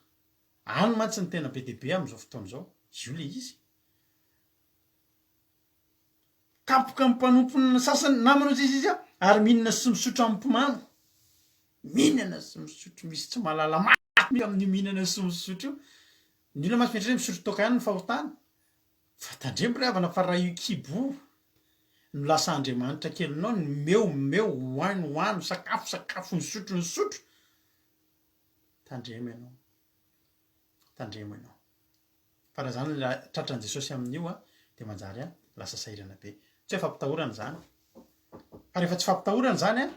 [SPEAKER 1] any mantsy ny tena be dia be amin'izao fotoana izao, io ilay izy. Kapoka amin'ny mpanompony sasany, namany hozy izy ary mihinana sy misotro amin'ny mpimamo. Mihinana sy misotro, misy tsy mahalala maty amin'io mihinana sy misotro io. Ny olona mantsy mieritreritra hoe misotro toaka ihany ny fahotana. Fa tandremo ry havana fa raha io kibo io no lasa andriamanitra kelinao, ny meo meo, hoano hoano, sakafo sakafo, nisotro nisotro, tandremo ianao, tandremo ianao. Fa raha zany tratran'i Jesosy amin'io an, dia manjary an, lasa sahirana be. Tsy hoe fampitahorana izany, fa rehefa tsy fampitahorana izany an,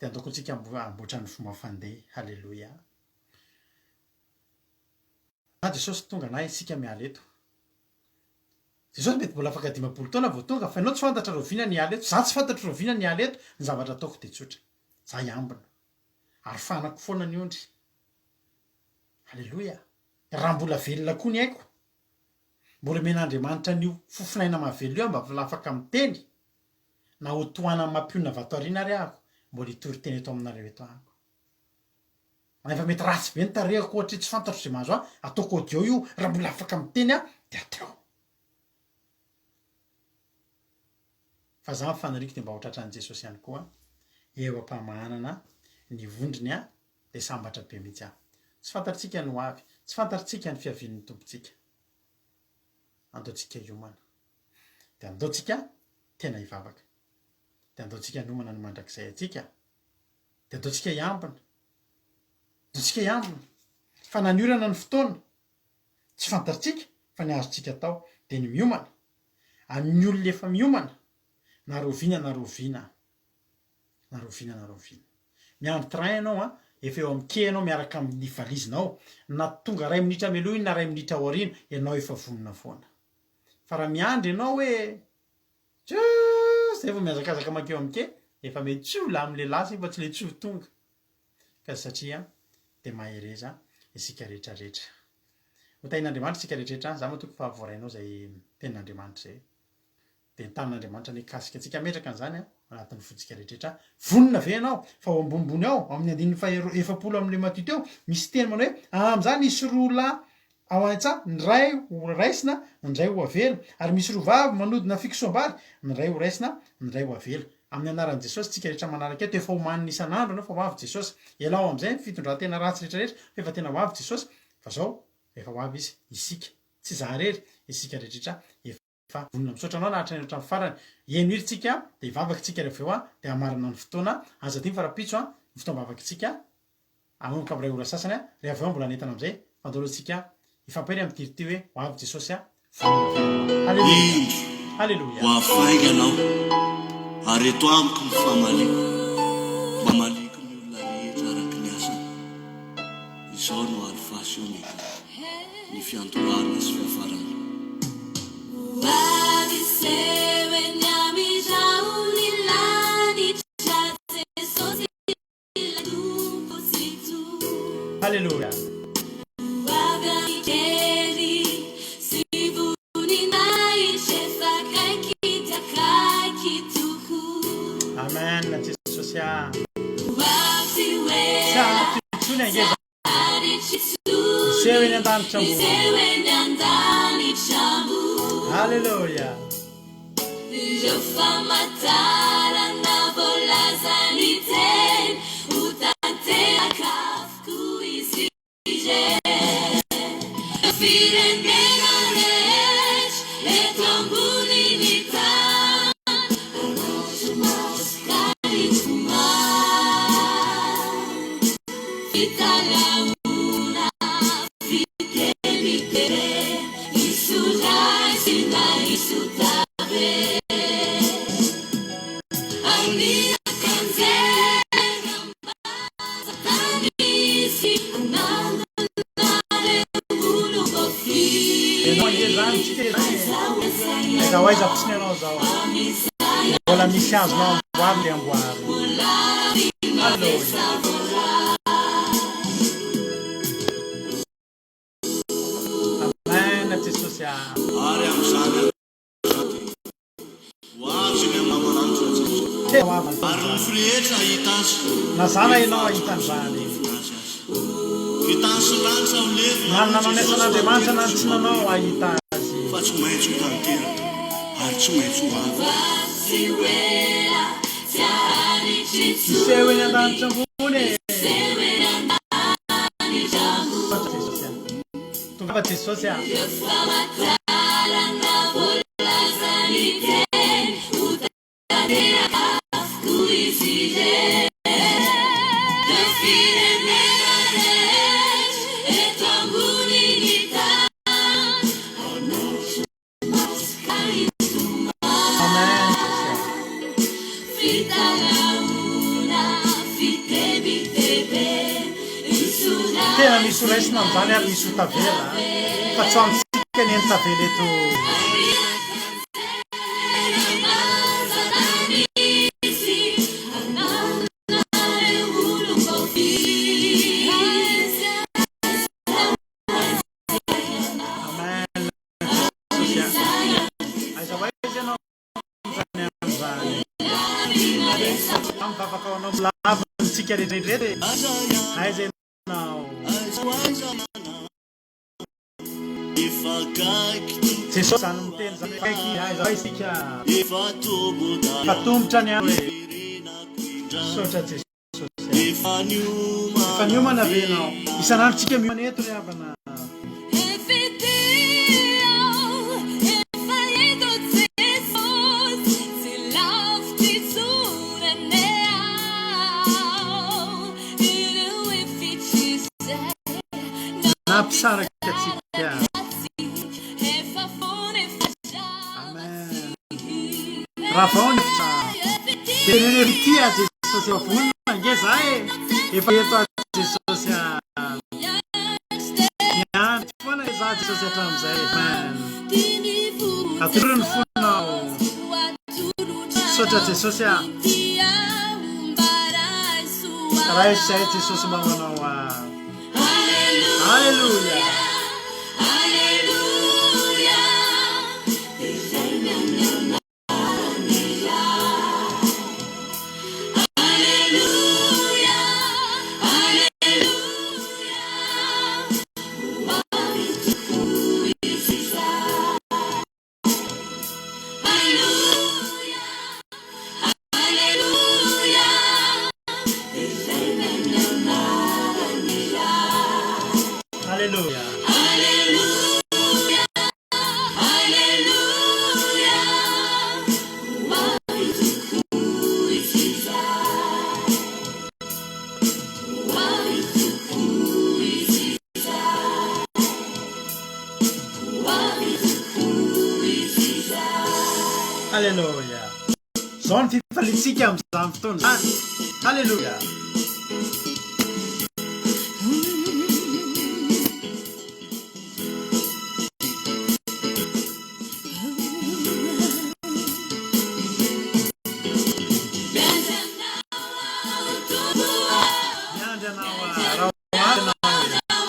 [SPEAKER 1] dia andao koa tsika hamboatra ny fomba fandeha. Haleloia. Na Jesosy tonga na isika miala eto. Jesosy mety mbola afaka 50 taona vao tonga fa ianao tsy fantatra rahoviana ny hiala eto, za tsy fantatro rahoviana ny hiala eto, ny zavatra ataoko dia tsotra, za hiambina ary fanako foana ny ondry. Aleloia! Raha mbola velona koa ny aiko, mbola omen'Andriamanitra an'io fofonaina mahavelona io aho mba afaka miteny, na ho tohanan'ny mampionona avy ato aoriana ary ahako, mbola hitory teny eto aminareo eto ahako. Na efa mety ratsy be ny tarehiko ohatra hoe tsy fantatro izay mahazo ahy, ataoko audio io, raha mbola afaka miteny aho dia atao. Fa za ny faniriako dia mba ho tratran'i Jesosy ihany koa eo am-pamahanana ny vondrony aho dia sambatra be mihitsy aho. Tsy fantatritsika ny ho avy, tsy fantatritsika ny fiavian'ny Tompontsika. Andao tsika hiomana. Dia andao tsika tena hivavaka. Dia andao tsika hanomana ny mandrakizay antsika. Dia andao tsika hiambina. Andao tsika hiambina. Fa na ny ora na ny fotoana, tsy fantatritsika fa ny azontsika atao dia ny miomana. Ary ny olona efa miomana, na rahoviana na rahoviana, na rahoviana na rahoviana. Miandry train ianao an, efa eo amin'ny quai ianao miaraka amin'ny valizinao, na tonga iray minitra mialoha iny na iray minitra aoriana, ianao efa vonona foana. Fa raha miandry ianao hoe tssss zay vao mihazakazaka mankeo amin'ny quai, efa mety tsy ho lany le lasa iny fa tsy le tsy ho tonga. Ka satria dia mahereza isika rehetra rehetra. Ho tahin'Andriamanitra isika rehetra rehetra, za matoky fa voarainao izay tenin'Andriamanitra izay. Dia ny tanin'Andriamanitra anie hikasika antsika hametraka an'izany ao anatin'ny fontsika rehetra rehetra. Vonona ve ianao? Fa ao ambonimbony ao, ao amin'ny andininy faha 40 amin'ilay Matio teo, misy teny manao hoe, Amin'izany hisy roa lahy ao an-tsaha, ny iray ho raisina, ny iray ho avela. Ary misy roa vavy manodina fikosoham-bary, ny iray ho raisina, ny iray ho avela. Amin'ny anaran'i Jesosy, tsika rehetra manaraka eto, efa omanina isan'andro ianao fa ho avy Jesosy. Ialao amin'izay ny fitondran-tena ratsy rehetra rehetra fa efa tena ho avy Jesosy. Fa zao, efa ho avy Izy, isika. Tsy izaho irery, isika rehetra rehetra efa. Fa vonona misaotra anao naharitra ny hatramin'ny farany. Heno hira tsika dia hivavaka tsika rehefa avy eo dia hamarana ny fotoana. Aza adino fa rahampitso ny fotoam-bavaka tsika hanomboka amin'ny iray ora sasany rehefa avy eo mbola hanentana amin'izay fa andao aloha tsika hifampahery amin'ity hira ity hoe ho avy Jesosy vonona ve ianao. Haleloia.
[SPEAKER 4] Indro,
[SPEAKER 1] Haleloia.
[SPEAKER 4] ho avy faingana aho, ary eto amiko ny famaliako, mba hamaliako ny olona rehetra araka ny asany. Izao no Alfa sy Omega, ny fiandohana sy fiafarana.
[SPEAKER 1] Haleloia. Amen Jesosy ah. Tsy aharitra intsony ange zany. Miseho eny an-danitra ambony. Haleloia. Ianao ange zany tsika izany e. Aiza ho aiza fotsiny ianao zao. Mbola misy azonao amboarina dia amboary. Haleloia. Amen Jesosy ah.
[SPEAKER 4] Ary amin'izany andro izany dia ho avy eny amin'ny mamananitra Jesosy.
[SPEAKER 1] Tena ho avy ny
[SPEAKER 4] Ary ny
[SPEAKER 1] Tompo
[SPEAKER 4] nofo rehetra hahita Azy,
[SPEAKER 1] Na zana
[SPEAKER 4] efa
[SPEAKER 1] ianao hahita
[SPEAKER 4] hatramin'izao
[SPEAKER 1] an'izany.
[SPEAKER 4] nilevina Azy aza. Ny tany sy ny lanitra ho levona,
[SPEAKER 1] Na ny
[SPEAKER 4] hoy
[SPEAKER 1] nanao ny
[SPEAKER 4] Jesosy, fa ny
[SPEAKER 1] asan'Andriamanitra na
[SPEAKER 4] teniko
[SPEAKER 1] ny
[SPEAKER 4] tsy
[SPEAKER 1] tsy
[SPEAKER 4] mba ho
[SPEAKER 1] nanao
[SPEAKER 4] levona,
[SPEAKER 1] hahita Azy.
[SPEAKER 4] fa tsy maintsy ho tanteraka, ary tsy maintsy ho avy.
[SPEAKER 1] Miseho eny an-danitra ambony e. Misaotra Jesosy a. Tongava Jesosy a. Amen Jesosy a. Tena misy ho raisina amin'izany ary misy ho tavela fa tsy ho amintsika anie ny tavela eto. Amen Jesosy a. Aiza ho aiza ianao amin'izany andro izany? Mivavaka ho anao lava antsika rehetra rehetra e. Aiza ianao? fonao. Jesosy izany miteny izany hoe akaiky aiza ho aiza isika. Efa tongotra ny andro e. Misaotra Jesosy a. Efa niomana ve ianao? Isan'andro tsika miomana eto ry havana. Nampisaraka antsika. Amen. Ravao ny efitra. Teneno ery ity a Jesosy efa vonona ange za e. Efa eto a Jesosy a. Miandry foana za Jesosy hatramin'izay. Amen. Atoro ny fonao. Misaotra Jesosy a. Raiso izay Jesosy mamanao a. Alléluia. Aleloia. Aleloia. Izao ny fifaliantsika amin'izany fotoana izany. Aleloia. Miandry anao aho. Raha ho avy ianao.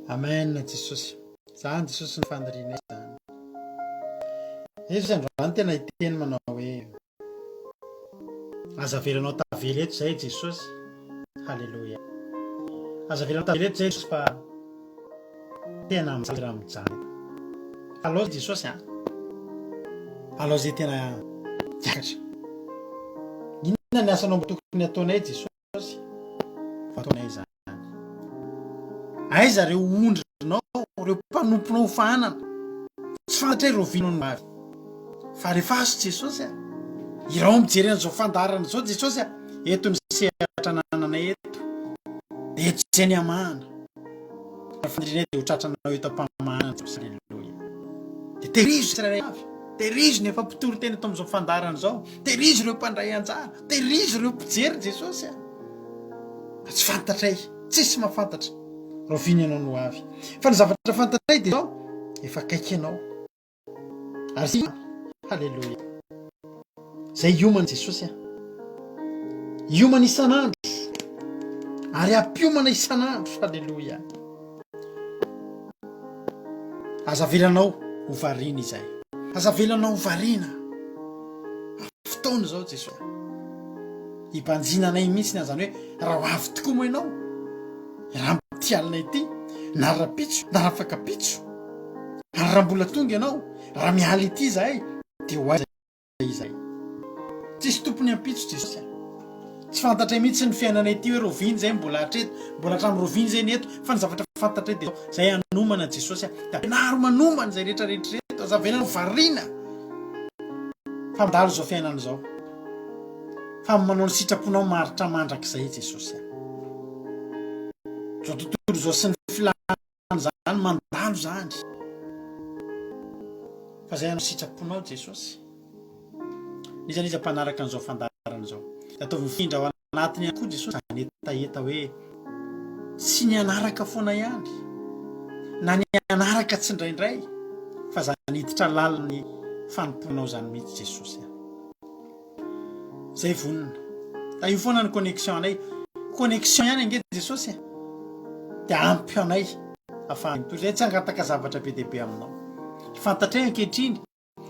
[SPEAKER 1] Amen Jesosy. Zany Jesosy ny fanirianay zany. Nefa izy androany tena hiteny manao hoe aza avelanao tavela eto zay Jesosy. Haleloia. Aza avelanao tavela eto zay Jesosy fa tena mijaly raha mijaly. Alao Jesosy a. Alao zay tena hiakatra. Inona ny asanao mba tokony ataonay Jesosy? Fa ataonay izany. Aiza ireo ondrinao, ireo mpanomponao hofahanana? Tsy fantatray rahoviana no avy. Fa rehefa azo Jesosy a. Iraho mijery an'izao fandaharana izao Jesosy a. Eto ny sehatra anananay eto. Dia eto izay ny hamahana. Ny fanirianay dia ho tratranao eto am-pamahanana Jesosy. Aleloia. Dia tehirizo tsirairay avy. Tehirizo ny efa mpitory teny eto amin'izao fandaharana izao. Tehirizo ireo mpandray anjara. Tehirizo ireo mpijery Jesosy a. Fa tsy fantatray, tsisy mahafantatra rahoviana ianao no avy. Fa ny zavatra fantatray dia izao, efa akaiky ianao. Ary zay, haleloia. Zay hiomana Jesosy a. Hiomana isan'andro. Ary hampiomana isan'andro. Haleloia. Aza avelanao ho variana izay. Aza avelanao ho variana. Fotoana izao Jesosy. Hibanjinanay mihitsy ny an'izany hoe raha ho avy tokoa moa ianao, raha amin'ity alina ity, na rahampitso, na rafakapitso, ary raha mbola tonga ianao, raha miala ity izahay, dia ho aiza izahay? Tsisy tompony ampitso Jesosy a! Tsy fantatray mihitsy ny fiainanay ity hoe roviana izay mbola hatreto, mbola hatramin'ny roviana izay ny eto, fa ny zavatra fantatray dia izao, izay hanomana Jesosy a! Dia ampianaro manomana izay rehetra rehetra ireto, aza avela ho variana fa mandalo izao fiainana izao. Fa manao ny sitraponao maharitra mandrakizay Jesosy a! Izao tontolo izao sy ny filàna izany mandalo izany. Fa izay hanao sitraponao Jesosy. N'iza n'iza mpanaraka an'izao fandaharana izao. Dia ataovy mifindra ao anatiny ihany koa Jesosy izany hetaheta hoe tsy ny hanaraka foana ihany na ny hanaraka tsindraindray fa izany hiditra lalin'ny fanompoanao izany mihitsy Jesosy a. Zay vonona. Tahio foana ny connexion anay. Connexion ihany ange Jesosy e. Dia ampy anay afahana mitory. Zay tsy hangataka zavatra be dia be aminao. Fantatray ankehitriny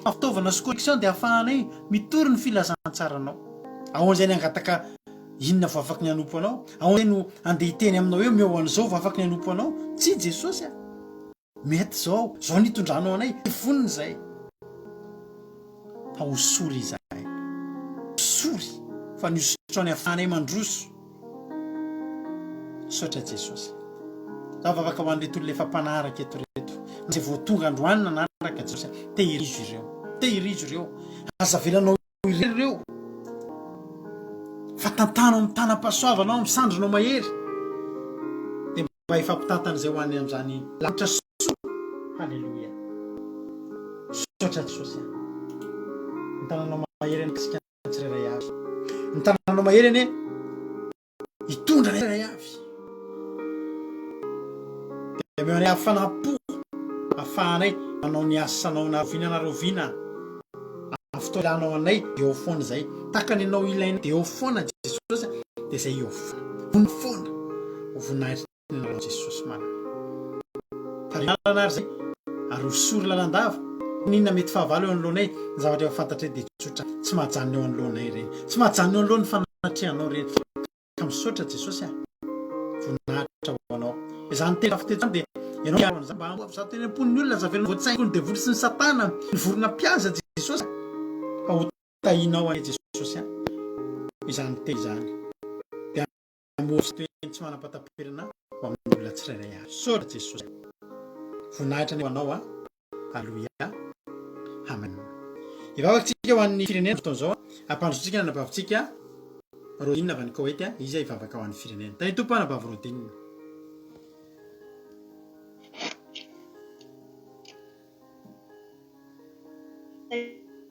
[SPEAKER 1] fa fitaovana sy connexion dia afahanay mitory ny filazantsaranao. Ahoana izay ny hangataka inona vao afaky ny hanompo anao? Ahoana izay no handeha hiteny aminao hoe omeo an'izao vao afaky ny hanompo anao? Tsia Jesosy a. Mety zao, zao ny itondranao anay, vonona izay. Fa hosory izahay. Hosory fa ny hosotrao ny afahanay mandroso. Misaotra Jesosy. Za vavaka ho an'ireto olona efa mpanaraka eto ireto. Na izay vao tonga androany nanaraka Jesosy, tehirizo ireo. Tehirizo ireo. Aza avelanao irery ireo. Fa tantano amin'ny tanam-pahasoavanao, amin'ny sandrinao mahery. Dia mba hifampitantana izay ho any amin'izany lanitra soa. Haleloia. Misaotra Jesosy a. Ny tananao mahery anie isika tsirairay avy. Ny tananao mahery anie hitondra anay tsirairay avy. Dia omeo anay hafanam-po ahafahanay manao ny asanao na rahoviana na rahoviana. Amin'ny fotoana ilanao anay dia eo foana izay. Tahaka ny anao ilainay dia eo foana Jesosy dia izay eo foana. Vonona foana ho voninahitry ny anaranao Jesosy malala. Tariho lalana ary izay ary hosory lalandava. N'inona mety fahavalo eo anoloanay, ny zavatra efa fantatray dia tsotra, tsy mahajanona eo anoloanay ireny. Tsy mahajanona eo anoloan'ny fanatrehanao ireny. Ka misaotra Jesosy a! Voninahitra ho anao. Izany teny lafo teto izany dia ianao miaro an'izany mba hamoha zato eny am-pon'ny olona aza avela voatsaingoky ny devoly sy ny satana ny vorona mpihaza Jesosy a! Fa ho tahinao anie Jesosy a! Izany teny izany dia hamoha zato eny tsy manam-pahataperana ho amin'ny olona tsirairay avy. Misaotra Jesosy a! Voninahitra anie ho anao a! Aleloia. Amen. Hivavaka tsika ho an'ny firenena fotoana izao. Ampandrosotsika ny anabavintsika Rodine avy any Koety. Izy hivavaka ho an'ny firenena. Tahin'ny Tompo anabavy Rodine.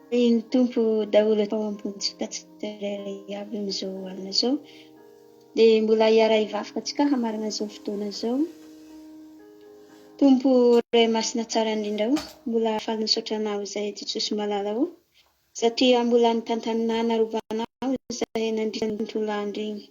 [SPEAKER 5] Tahin'ny Tompo daholo ao am-pontsika tsirairay avy amin'izao alina izao. Dia mbola hiara-hivavaka antsika hamarana izao fotoana izao. Tompo Ray Masina tsara indrindra o, mbola faly misaotra Anao izahay Jesosy malala o, satria mbola nitantanana narovanao izahay nandritra ny tontolo andro igny,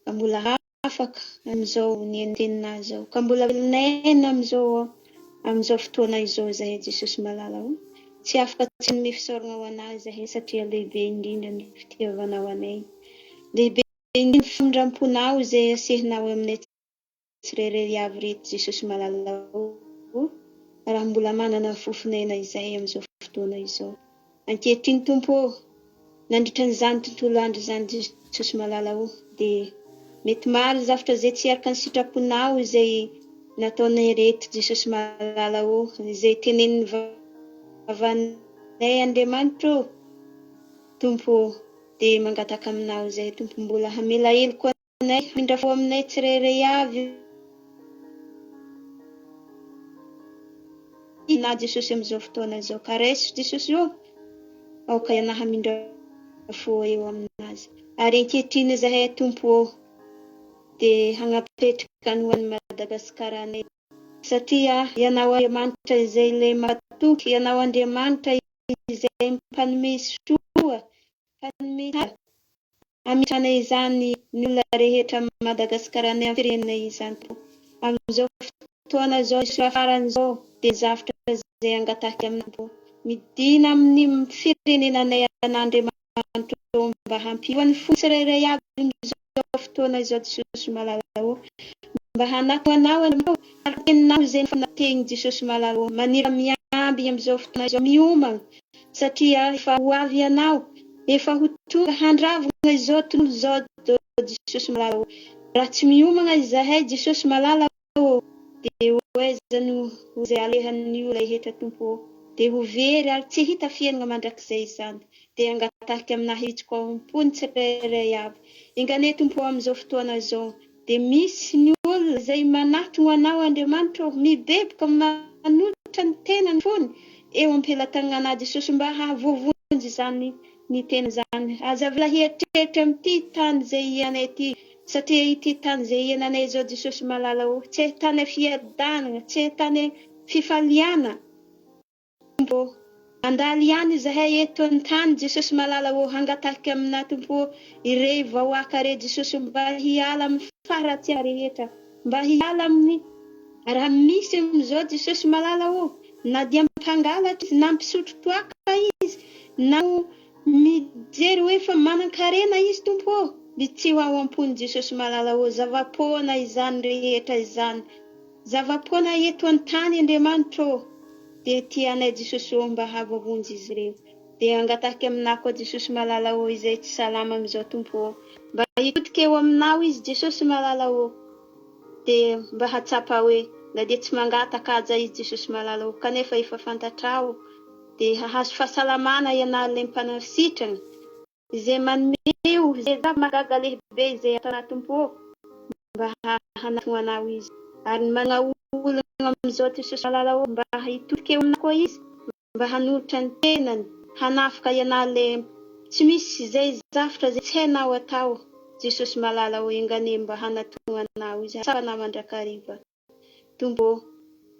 [SPEAKER 5] ka mbola afaka amin'izao nihaino teninao izao, ka mbola velon'aina amin'izao amin'izao fotoana izao izahay Jesosy malala o. Tsy afaka tsy hanome fisaorana ho Anao izahay satria lehibe indrindra ny fitiavanao anay. Lehibe Ny famindramponao izay asehinao eo aminay tsirairay avy reto Jesosy malala o, raha mbola manana fofon'aina izahay amin'izao fotoana izao. Ankehitriny Tompo o, nandritra an'izany tontolo andro izany Jesosy malala o, dia mety maro ny zavtra izay tsy araka ny sitraponao izay nataonay reto Jesosy malala o, izay tenenin'ny vavanay Andriamanitra o, Tompo o. Dia mangataka aminao izay Tompo mbola hamela heloka anay, hamindra fo aminay tsirairay avy na Jesosy amin'izao fotoana izao ka raiso Jesosy ô, aoka ianao hamindra fo eo aminazy. Ary ankehitriny izahay Tompo ô, dia hagnapetraka ny ho an'i Madagasikara anay satria ianao Andriamanitra izay ilay mahatoky, ianao Andriamanitra izay mpanome soa, mpanome tsara. Hametrahana izany ny olona rehetra Madagascar any amin'ny firenena izany tokoa. Amin'izao fotoana izao sy farany izao dia ny zavtra izay angatahiko aminao Tompo midina amin'ny firenenanay an'Andriamanitra ô mba hampiova ny fo tsirairay avy amin'izao fotoana izao Jesosy malala ô mba hanatona anao Andriamanitra ô araka ny teninao izay nafanateny Jesosy malala ô maniry miamby amin'izao fotoana izao miomana satria efa ho avy ianao, efa ho tonga handravona izao tontolo izao Jesosy malala ô. Raha tsy miomagna izahay Jesosy malala ô, dia ho aiza no ho izay alehan'ny olona rehetra Tompo ô, dia ho very ary tsy hita fiainana mandrakizay izany, dia angatahiko aminà hitsiko ao am-pony tsirairay avy, enganie Tompo ô amin'izao fotoana izao, dia misy ny olona izay manatona Anao Andriamanitra ô, mibevoka manolotra ny tenany fony eo am-pelatanana Jesosy mba hahavoavonjy izany ny tena izany. Aza avela hieritreritra amin'ity tany izay iainanay ity, satria ity tany izay iainanay izao Jesosy malala ô, tsy ahitanay fiadanana, tsy ahitanay fifaliana. Tompo ô, handalo ihany izahay eto an-tany Jesosy malala ô, hangatahiko aminà Tompo ô, irey vahoaka rey Jesosy mba hiala amin'ny faharatsiana rehetra, mba hiala amin'ny raha misy amin'izao Jesosy malala ô, na dia mpangalatra izy, na mpisotro toaka izy, na mijery hoe efa manan-karena izy Tompo ô, mitsiho ao am-pony Jesosy malala ô, zava-poana izany rehetra izany. Zava-poana eto an-tany Andriamanitra ô, dia tia anay Jesosy ô mba hahavoavonjy izy ireo. Dia angatahiko aminà koa Jesosy malala ô izay tsy salama amin'izao Tompo ô, mba hitodika eo aminao izy Jesosy malala ô, dia mba hahatsapa hoe na dia tsy mangataka aza izy Jesosy malala ô kanefa efa fantatrao dia hahazo fahasalamana ianao ilay mpanasitrana. Izay manome io izay zava-mahagaga lehibe izay ataonà Tompo ô, mba hanatona Anao izy. Ary ny manana olana amin'izao Jesosy malala ô, mba hitodika eo aminà koa izy, mba hanolotra ny tenany, hanafika ianà le tsy misy izay zavtra izay tsy hainao atao, Jesosy malala ô, enga anie mba hanatona Anao izy, hahatsapa Anao mandrakariva. Tompo ô,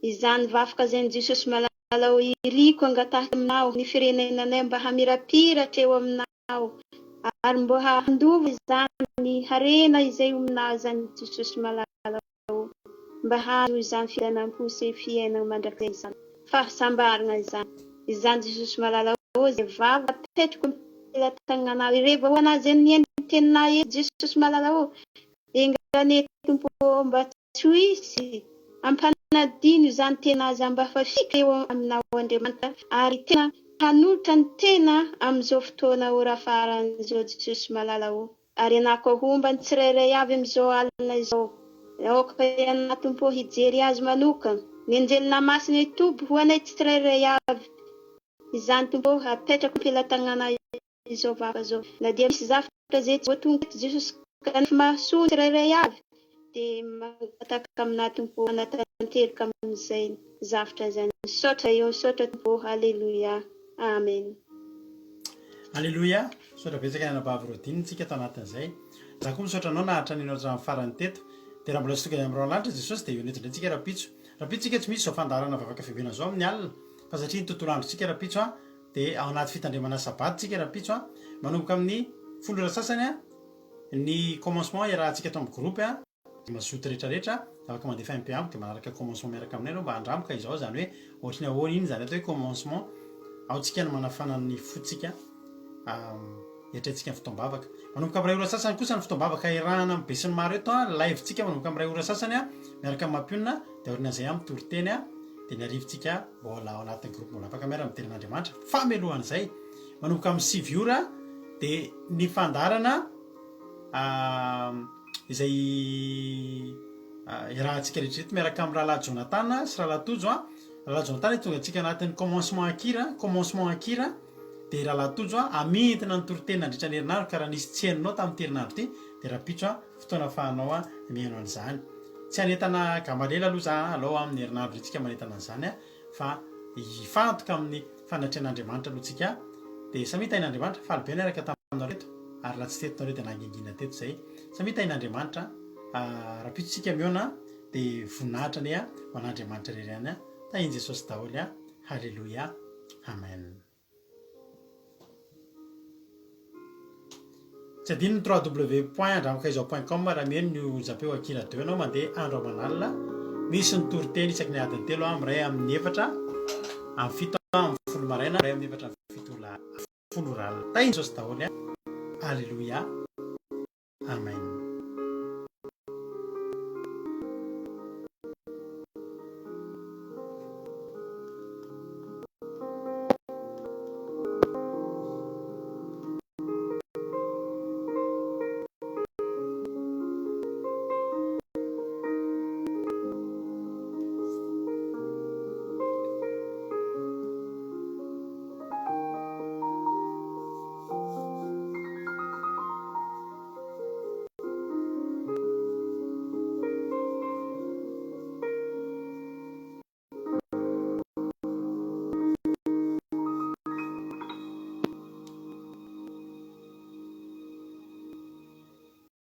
[SPEAKER 5] izany vavaka izay ny Jesosy malala ô, iriko angatahiko aminao ny firenenanay mba hamirapiratra eo aminao ary mba handova izany ny harena izay omenao izany Jesosy malala ô, mba hahazo izany fiadanam-po sy fiainana mandrakizay izany, fahasambarana izany, izany Jesosy malala ô, izay vavaka apetrako am-pelatananao, ireo vahoakanao izay nihaino ny teninao eto Jesosy malala ô, enga anie Tompo ô mba Tsy ho hisy hampanadino izany tena aza mba fa fika eo aminao Andriamanitra ary tena hanolotra ny tena amin'izao fotoana ora farany izao Jesosy malala o! Ary ianà koa homba ny tsirairay avy amin'izao alina izao aoka ianà Tompo o hijery azy manokana ny anjelinà masina hitoby ho anay tsirairay avy izany Tompo o apetrako am-pelatagnanà izao vava izao. Na dia misy zavatra izay tsy voatonga eto Jesosy kanefa mahasoa ny tsirairay avy dia mangataka aminà Tompo ô hanatanteraka amin'izay zavtra izany. Misaotra eo misaotra Tompo ô Aleloia Amen.
[SPEAKER 1] Aleloia, misaotra betsaka ny anabavy Rodine tsika tao anatin'izay. Za koa misaotra anao naharitra nino hatramin'ny farany teto. Dia raha mbola tsy tonga any amin'ny rahona lanitra Jesosy dia eo eto indray tsika rahampitso. Rahampitso tsika tsy misy izao fandaharana vavaka fiambenana izao amin'ny alina fa satria ny tontolo androntsika rahampitso an, Dia ao anaty fitandremana sabata tsika rahampitso an, manomboka amin'ny folo ora sasany an, ny commencement iarahantsika ato amin'ny groupe an, dia mazoto rehetra rehetra, afaka mandefa MP amiko dia manaraka commencement miaraka aminay ianao mba andramo ka izao izany hoe ohatry ny ahoana iny izany atao hoe commencement, ao tsika no manafana ny fotsika hiatrehantsika ny fotoam-bavaka. Manomboka amin'ny iray ora sasany kosa ny fotoam-bavaka iarahana amin'ny besinimaro eto an, live tsika manomboka amin'ny iray ora sasany an, miaraka amin'ny mampionona, dia aorian'izay an mitory teny an, dia ny hariva tsika Mbola ao anatin'ny groupe mbola afaka miara midera an'Andriamanitra fa mialohan'izay manomboka amin'ny 9 ora dia ny fandaharana izay iarahantsika rehetra reto miaraka amin'ny rahalahy Jonathan sy rahalahy Tojo a. Rahalahy Jonathan tonga antsika anatin'ny commencement an-kira, commencement an-kira dia rahalahy Tojo a hamintina ny toriteny nandritra ny herinandro ka raha nisy tsy henonao tamin'ity herinandro ity dia rahampitso a fotoana ahafahanao a mihaino an'izany. Tsy hanentana Gamaliela aloha za alou amin'ny herinandro iny tsika manentana an'izany a, fa hifantoka amin'ny fanatrehan'Andriamanitra aloha tsika dia samia tahin'Andriamanitra, faly be niaraka taminareo teto ary raha tsy teto nareo dia nangingina teto zay, samia tahin'Andriamanitra a, rahampitso tsika mihaona dia voninahitra anie ho an'Andriamanitra irery ihany a, tahin'i Jesosy daholo a, haleloia, amen. Tsy adino ny www.andramokaizao.com raha mihaino ny onjam-peo Akira deux ianao mandeha andro aman'alina. Misy ny toriteny isaky ny adiny telo amin'ny iray amin'ny efatra amin'ny fito amin'ny folo maraina, iray amin'ny efatra amin'ny fito ora folo ora alina. Tahin'i Jesosy daholo an! Aleloia! Amen.